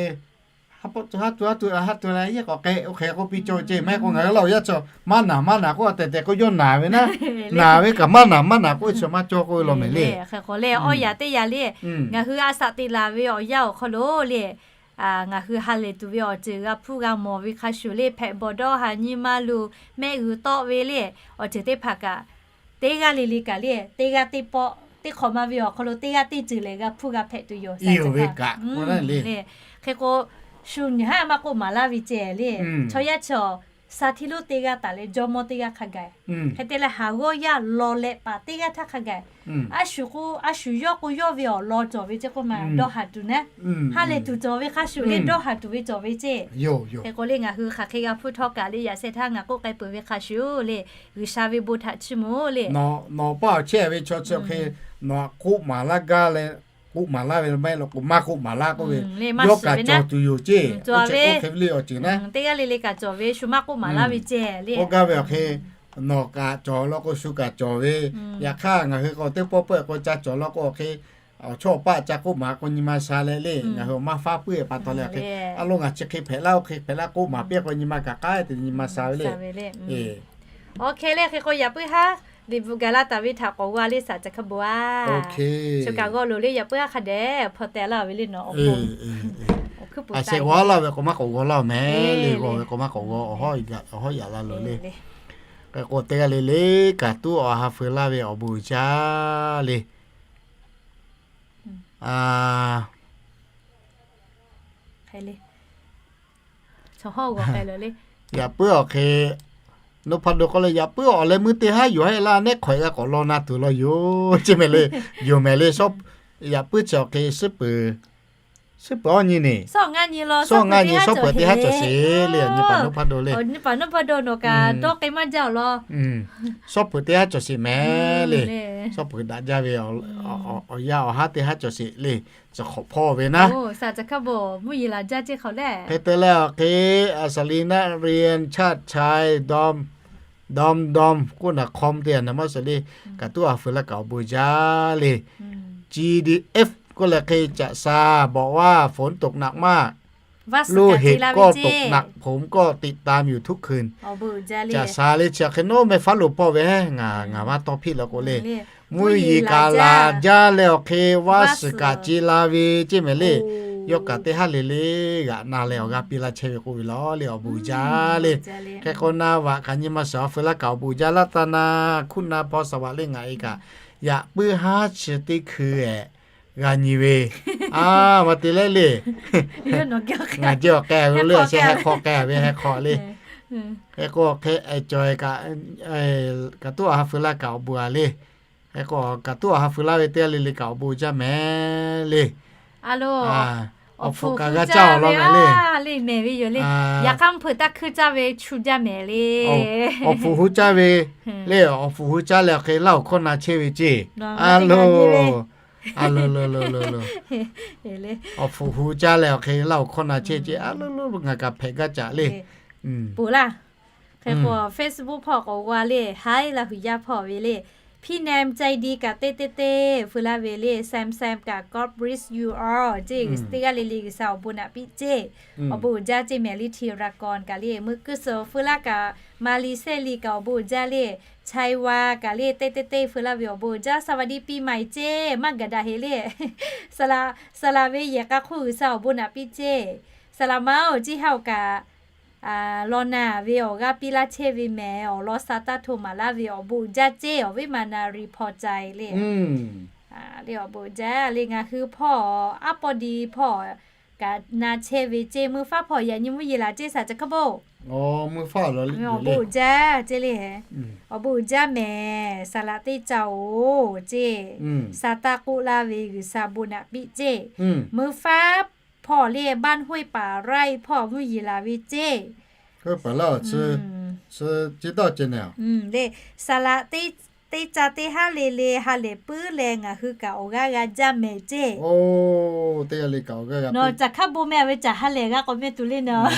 haˉ pawˆ tu haˉ tu haˉ tu haˉ tu leh yehˇ k'awꞈ k'ai oˇ hk'e k'oˆ piˇ cawˇ ceˇ. Maˇ heˆ k'o ngaˬ hui Laˇ huˍ yaˇ chaw maˇ naˬ maˇ naˬ k'oˆ tehꞈ tehꞈ k'o yawˇ naˬ ve naˉ, naˬ ve kaꞈ maˇ naˬ maˇ naˬ k'oˆ ve chi maˇ cawˇ k'oˆ ve law mehˍ le. Hk'e k'o le awˇ yaꞈ teˇ yaꞈ le, ngaˬ hui a saꞈ teꞈ laˬ ve awˬ yanˇ awˬ hk'aw lo le, ngaˬ hui ha lehˬ tuˬ ve awˬ ceuˬ g'a hpuˇ g'a mawˬ ve hk'a shuˍ le, hpehꞈ bawˬ dawˇ haˍ nyi ma luˬ mehˆ g'uiˬ tawˆ ve le, awˬ ceuˬ teˇ hpaˍ kaꞈ teˇ g'aˇ le le kaꞈ le teˇ g'aˇ teˇ pawˆ teˇ hk'awꞈ ma ve awˬ hk'aw lo teˇ g'aˇ teˇ ceuˬ lehˬ g'a hpuˇ g'a hpehꞈ tuˬ yoˬ. Hk'e k'o shu nyi haˉ maˇ k'oˆ maˍ laˇ ve ceh le, chaw yaˇ chaw sa htiˇ lonˉ teˇ g'aˇ taˍ leh jawˇmawˇ teˇ g'aˇ hk'a gaˬ. Hk'e te leh haˍ g'awˇ yaˇ law leh paˍ teˇ g'aˇ htaˇ hk'a gaˬ. A shu k'o a shu yawˇ k'o yawˇ ve awˬ lawn cawˬ ve ceˇ k'oˆ ma dawˇ haˍ tuˬ naˉ, ha lehˬ tuˬ cawˬ ve hk'a shuˍ le dawˇ haˍ tuˬ ve cawˬ ve ceˇ. Hk'e k'o le ngaˬ hui hk'aˬ hk'e g'a hpuˇ htawˇ kaꞈ le yaꞈ sheh htaˇ ngaˬ k'oˆ k'ai peuˬ ve hk'a shuˍ le, G'uiˬsha ve bon htaꞈ chiˇ mvuh le. Nawˬ paˇ awˬ chehˇ ve chaw chi awˬ hk'e nawˬ htaꞈ k'oˆ maˍ laˇ gaˇ leh, k'oˆ maˍ laˇ ve maˇ heˆ law k'o maˇ k'oˆ maˍ laˇ k'oˆ ve, yawˇ kaꞈ cawˬ tuˬ yoˬ ceˇ. Oˇ hk'e ve le awˬ ceuˬ naˉ, teˇ g'aˇ le le kaꞈ cawˬ ve shu maˇ k'oˆ maˍ laˇ ve ceh le. Oˇ gaˇ ve awˬ hk'e nawˬ kaꞈ cawˬ law k'o shu kaꞈ cawˬ ve. Yaꞈ hk'aˇ ngaˬ hui k'o teˇ pawˆ pawˆ k'o ca cawˬ law k'o awˬ hk'e awˬ chawˇ awˬ paˆ ca k'oˆ maˍ k'o nyi ma sha leh le, ngaˬ hui awˬ maˇ faˉ puiˉ pa taw leh awˬ hk'e, a lo ngaˬ chi hk'e hpehꞈ laˇ oˇ hk'e hpehꞈ laˇ k'oˆ maˍ piˇ k'o nyi ma kaꞈ k'aˉ te nyi ma sha ve le. Oˇ hk'e le hk'e k'o yaꞈ puiˉ haˉ liꞈ bvuhꞈ gaˬ la taˍ ve htaꞈ k'awꞈ g'a le saꞈ ca hk'a bvuhꞈ a. Chi kaꞈ g'aw loˬ le yaꞈ puiˉ haˉ hk'a dehꞈ hpaw teh laˇ ve le nawˬ. Awˬ hkuiˉ puˍ a sheh g'aw laˇ ve k'o maˇ k'awꞈ g'aw laˇ mehˍ le, g'aw ve k'o maˇ k'awꞈ g'aw, awˬ hawˉ yaꞈ la loˬ le. K'o teˇ g'aˇ le le kaꞈ tuˉ awˬ ha feu laˇ ve awˬ bon uiˍ jaˇ le. Yaꞈ puiˉ awˬ hk'e, Noˇ hpaˇ do k'oˆ leh, yaꞈ puiˉ awˬ leh meuˇ teˇ haˉ yoˬ haˉ laˇ nehˉ hk'awꞈ g'a k'awꞈ law na tuˬ law yoˬ ceˇ mehˍ le. Yoˬ mehˍ le. Yaꞈ puiˉ chi awˬ hk'e suhˉ peuˬ, suhˉ peuˬ awˇ nyi neˬ, suhˉ ngaˇ nyi shawˉ peuˬ teˇ haˉ cawˬ sheˍ le. Nyi paˍ Noˇ hpaˇ do le, Noˇ hpaˇ do nawˬ kaꞈ dawˇ k'ai maˇ jaˇ awˬ lawn. Shawˉ peuˬ teˇ haˉ cawˬ sheˍ mehˍ le. Shawˉ peuˬ daꞈ jaˇ ve awˬ yanˇ awˬ haˉ teˇ haˉ cawˬ sheˍ le. Chi hk'awꞈ hpawˇ ve naˉ. Hk'e te leh awˬ hk'e, สวัสดีนักเรียนชาติชาย ดอม ดอม ดอม k'oˆ naˍ คอม teˇ yanˇ naˍ maˇ suhˍ le. Kaꞈ tuˉ a ha feu laˇ kaꞈ awˬ bon jaˇ le. GDF k'oˆ leh hk'e caꞈ sha บอกว่าฝนตกหนักมาก ลูกเห็บก็ตกหนัก ผมก็ติดตามอยู่ทุกคืน Caꞈ sha le. Chi hk'e naˉ meh faˉ lo hpawˇ ve ngaˬ, ngaˬ maˇ tawˇ hpiˆ la k'o le. Mvuhˇ yeˬ kaꞈ laˬ jaˇ leh awˬ hk'e vaˇ suhˍ kaꞈ ce la ve ceˇ mehˍ le. Yawˇ kaꞈ teˇ haˉ le le g'aꞈ na leh awˬ g'aˇ piˇ laˇ chehˇ ve k'oˆ ve law le, awˬ bon jaˇ le. Hk'e k'o na vaꞈ kaꞈ nyi ma suhˍ a feu laˇ kaꞈ awˬ bon jaˇ laˇ taˇ na, hkuˆ na hpaw saˍ vaꞈ le ngaˬ e kaꞈ yaꞈ puiˉ haˉ chi teˇ hkui ehˍ g'a nyi ve. A, maˇ te leh le. Ngaˬ jehˇ awˬ k'ai ve le, a sheh heh hk'aw k'ai ve heh hk'aw le. Hk'e k'o hk'e cawˬ kaꞈ, kaꞈ tuˉ a ha feu laˇ kaꞈ awˬ bon a le. Hk'e k'o kaꞈ tuˉ a ha feu laˇ ve teˇ g'aˇ le le kaꞈ awˬ bon jaˇ mehˍ le. Awˬ hpfuhˍ kaꞈ g'a caˇ awˬ lawn mehˍ le. Yaꞈ hk'aˇ mvuhˇ hpeuꞈ taˇ hkuiˇ caˇ ve chu jaˇ mehˍ le. Awˬ hpfuhˍ hu caˇ ve le, awˬ hpfuhˍ hu caˇ leh awˬ hk'e laˇ awˬ hkawˇ na chehˇ ve ceˇ. A lo, a lo lo lo lo. Awˬ hpfuhˍ hu caˇ leh awˬ hk'e laˇ awˬ hkawˇ na chehˇ ceˇ. A lo lo ngaˬ kaꞈ hpehꞈ gaˇ caꞈ le. Peuˬ laˇ. Hk'e k'o Facebook hpawˇ k'awꞈ g'a le, haiˉ laˇ huiˍ yaˇ hpawˇ ve le. พี่แนมใจดี kaꞈ teˇ teˇ teˇ feu laˇ ve le, Sam Sam kaꞈ God bless you all ceˇ. Teˇ g'aˇ le le G'uiˬsha awˬ bon naꞈ piˇ ceˇ. Awˬ bon uiˍ jaˇ ceˇ mehˍ le. Hti Ra Kawˇ kaꞈ le, Meuꞈ Kuˇ Suhˍ feu laˇ kaꞈ, Ma Li Sehˇ Li kaꞈ awˬ bon uiˍ jaˇ le. Chai Wa kaꞈ le teˇ teˇ teˇ feu laˇ ve awˬ bon uiˍ jaˇ. สวัสดีปีใหม่ ceˇ, maˇ gaˬ daꞈ heˍ le. Saˍ laꞈ ve yehˬ k'a hk'oˆ G'uiˬsha awˬ bon naꞈ piˇ ceˇ. Saˍ laꞈ ma oˬ, Ciˇ Haˇ oˬ kaꞈ law naˬ ve awˬ g'aˇ piˇ laˇ chehˇ ve mehˍ, awˬ lawn sha taˇ hto maˍ laˇ ve awˬ bon uiˍ jaˇ ceˇ. Awˬ viˉ ma Na Ri Hpaw Cai le. Le awˬ bon uiˍ jaˇ le. Ngaˬ hui hpawˇ, aˉ pawˇ di hpawˇ kaꞈ na chehˇ ve ceˇ. Meuˇ faˉ hpawˇ yaꞈ nyi mvuhˇ yeˬ laˬ ceˇ, saˍ ca hkaˇ bo. Awˬ bon uiˍ jaˇ ceˇ le. Awˬ bon uiˍ jaˇ mehˍ, saˍ laꞈ teˇ ca oˬ ceˇ. Sha taˇ k'oˆ laˇ ve G'uiˬsha bon naꞈ piˇ ceˇ. Meuˇ faˉ hpawˇ le, บ้านห้วยป่าไร่ hpawˇ mvuhˇ yeˬ laˬ ve ceˇ. Le, saˍ laꞈ teˇ ca teˇ haˉ le le ha lehˬ puiˉ leh ngaˬ hui kaꞈ awˬ g'aˇ g'a jaˇ mehˍ ceˇ. Nawˬ caˬ hkaˇ bon meh ve caˬ ha lehˬ g'a k'awꞈ meh tuˬ le nawˬ.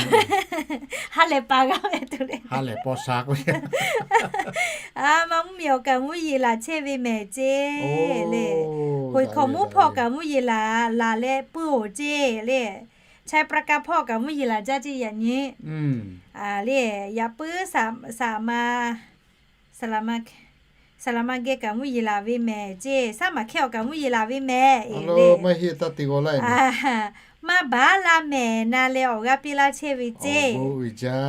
Ha lehˬ paˍ g'a meh tuˬ le. A ma mvuhˇ miˬ awˬ kaꞈ mvuhˇ yeˬ laˬ chehˇ ve mehˍ ceˇ le. Hoꞈ hk'awꞈ mvuhˇ hpawˇ kaꞈ mvuhˇ yeˬ laˬ, laˬ leh puiˉ oˬ ceˇ le. Chai Pra Ka hpawˇ kaꞈ mvuhˇ yeˬ laˬ jaˇ ceˇ yaꞈ nyi. Le, yaꞈ puiˉ saˍ ma, saˍ laꞈ ma geh kaꞈ mvuhˇ yeˬ laˬ ve mehˍ ceˇ. Saˉ maˬ hkehˇ awˬ kaꞈ mvuhˇ yeˬ laˬ ve mehˍ. Maˇ baˬ laˇ mehˍ na leh awˬ g'aˇ piˇ laˇ chehˇ ve ceˇ.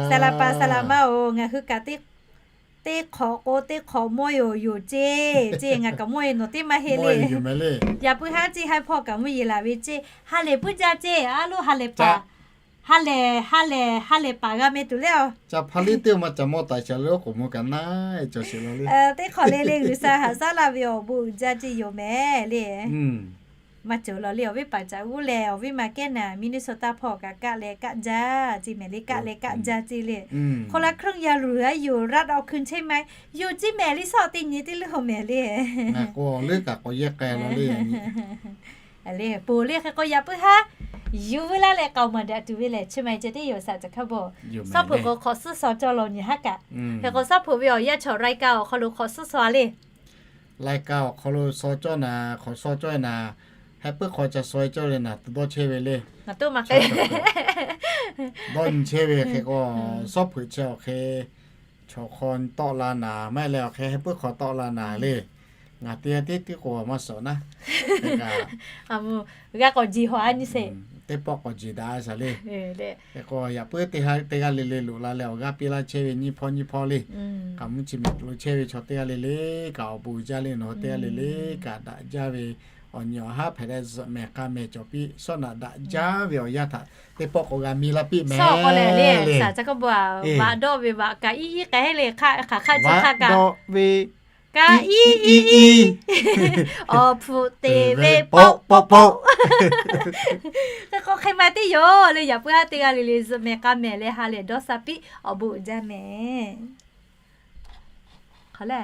Saˍ laꞈ paˍ saˍ laꞈ ma oˬ, ngaˬ hui kaꞈ teˇ hk'awꞈ k'o teˇ hk'awꞈ mawˇ yoˬ yoˬ ceˇ, ceˇ ngaˬ kaꞈ mawˇ e nawˬ teˇ maˇ heˆ le. Yaꞈ puiˉ haˉ ceˇ haˉ hpawˇ kaꞈ mvuhˇ yeˬ laˬ ve ceˇ. Ha lehˬ puiˉ jaˇ ceˇ, a loˉ ha lehˬ paˍ, ha lehˬ, ha lehˬ, ha lehˬ paˍ g'a meh tuˬ le a. Caˍ hpa liˇ teˇ maˇ caˍ mawˇ taiˍ shaˍ le, oˉ k'oˍ mvuh kaꞈ naˉ e cawˬ sheˍ la le. Teˇ hk'awꞈ le le G'uiˬsha haꞈ shaˉ laˇ ve awˬ bon uiˍ jaˇ ceˇ yoˬ mehˍ le. Maˇ cawˬ la le, awˬ viˉ paˍ caꞈ g'uˇ leh awˬ viˉ ma kehˉ naˍ Minnesota hpawˇ kaꞈ kaˆ leh kaˆ jaˇ ceˇ mehˍ le, kaˆ leh kaˆ jaˇ ceˇ le. Hk'aw la เครื่องยาหรู a yoˬ, รัฐเอาคืนใช่ไหม yoˬ ceˇ mehˍ le, shawˉ teˇ nyi teˇ leuˉ hawˬ mehˍ le. Ngaˬ k'o leuˉ kaꞈ k'awꞈ yehˇ k'ai la le. Le, poˬ le hk'e k'o yaꞈ puiˉ haˉ yuˬ vuiˇ laˇ leh k'aoˍ maˍ daꞈ tuˬ ve lehˬ, chi ma ceh teˇ yoˬ saˍ ca hkaˇ bo. Shawˉ peuˬ k'o hk'awꞈ suhˉ shaw cawˇ lawˬ nyi haˉ kaꞈ. Hk'e k'o shawˉ peuˬ ve awˬ yanˇ chaw รายการ awˬ hk'aw lo hk'awꞈ suhˉ shaw le. รายการ awˬ hk'aw lo shaw cawˇ naˍ, hk'awꞈ shaw cawˇ e naˍ, heh puiˉ hk'aw ca shaw e cawˇ le naˍ, tuˬ dawˇ chehˇ ve le. Dawˇ nyi chehˇ ve hk'e k'o, shawˉ hpeuˬ chi awˬ hk'e chaw hk'aw tawˆ la naˍ, maˇ heˆ leh awˬ hk'e heh puiˉ hk'aw tawˆ la naˍ le. Ngaˬ te tiˉ tiˉ k'o maˇ suhˍ naˉ. G'a k'awꞈ jiˬ hawꞈ a nyi sheˍ. Teˇ pawˆ k'awꞈ jiˬ daꞈ a shaˍ le. Hk'e k'o yaꞈ puiˉ teˇ g'aˇ le le loꞈ la leh awˬ g'aˇ piˇ laˇ chehˇ ve nyiˇ hpawˇ nyiˇ hpawˇ le. K'aˍ mvuhˇ chi mehˍ lo chehˇ ve chaw teˇ g'aˇ le le kaꞈ awˬ bon uiˍ jaˇ le, nawˬ hui teˇ g'aˇ le le kaꞈ daꞈ jaˇ ve awˬ nyi awˬ haˉ hpehꞈ leh zuhꞈ mehˍ k'a mehˍ cawˬ piˇ, shawˉ naꞈ daꞈ jaˇ ve awˬ yanˇ htaꞈ teˇ pawˆ k'awꞈ g'a mi laˇ piˇ mehˍ le. Vaꞈ dawˆ ve vaꞈ kaꞈ iˉ iˉ k'ai le, hk'aˬ hk'aˇ chi hk'aˇ kaꞈ. Vaꞈ dawˆ ve iˉ iˉ iˉ. Awˬ hpfuhˍ te ve pawˆ pawˆ pawˆ. Hk'e k'o hk'e ma teˇ yoˬ le, yaꞈ puiˉ haˉ teˇ g'aˇ le le zuhꞈ mehˍ k'a mehˍ leh ha lehˬ dawˇ sha piˇ, awˬ bon uiˍ jaˇ mehˍ. Hk'aˬ le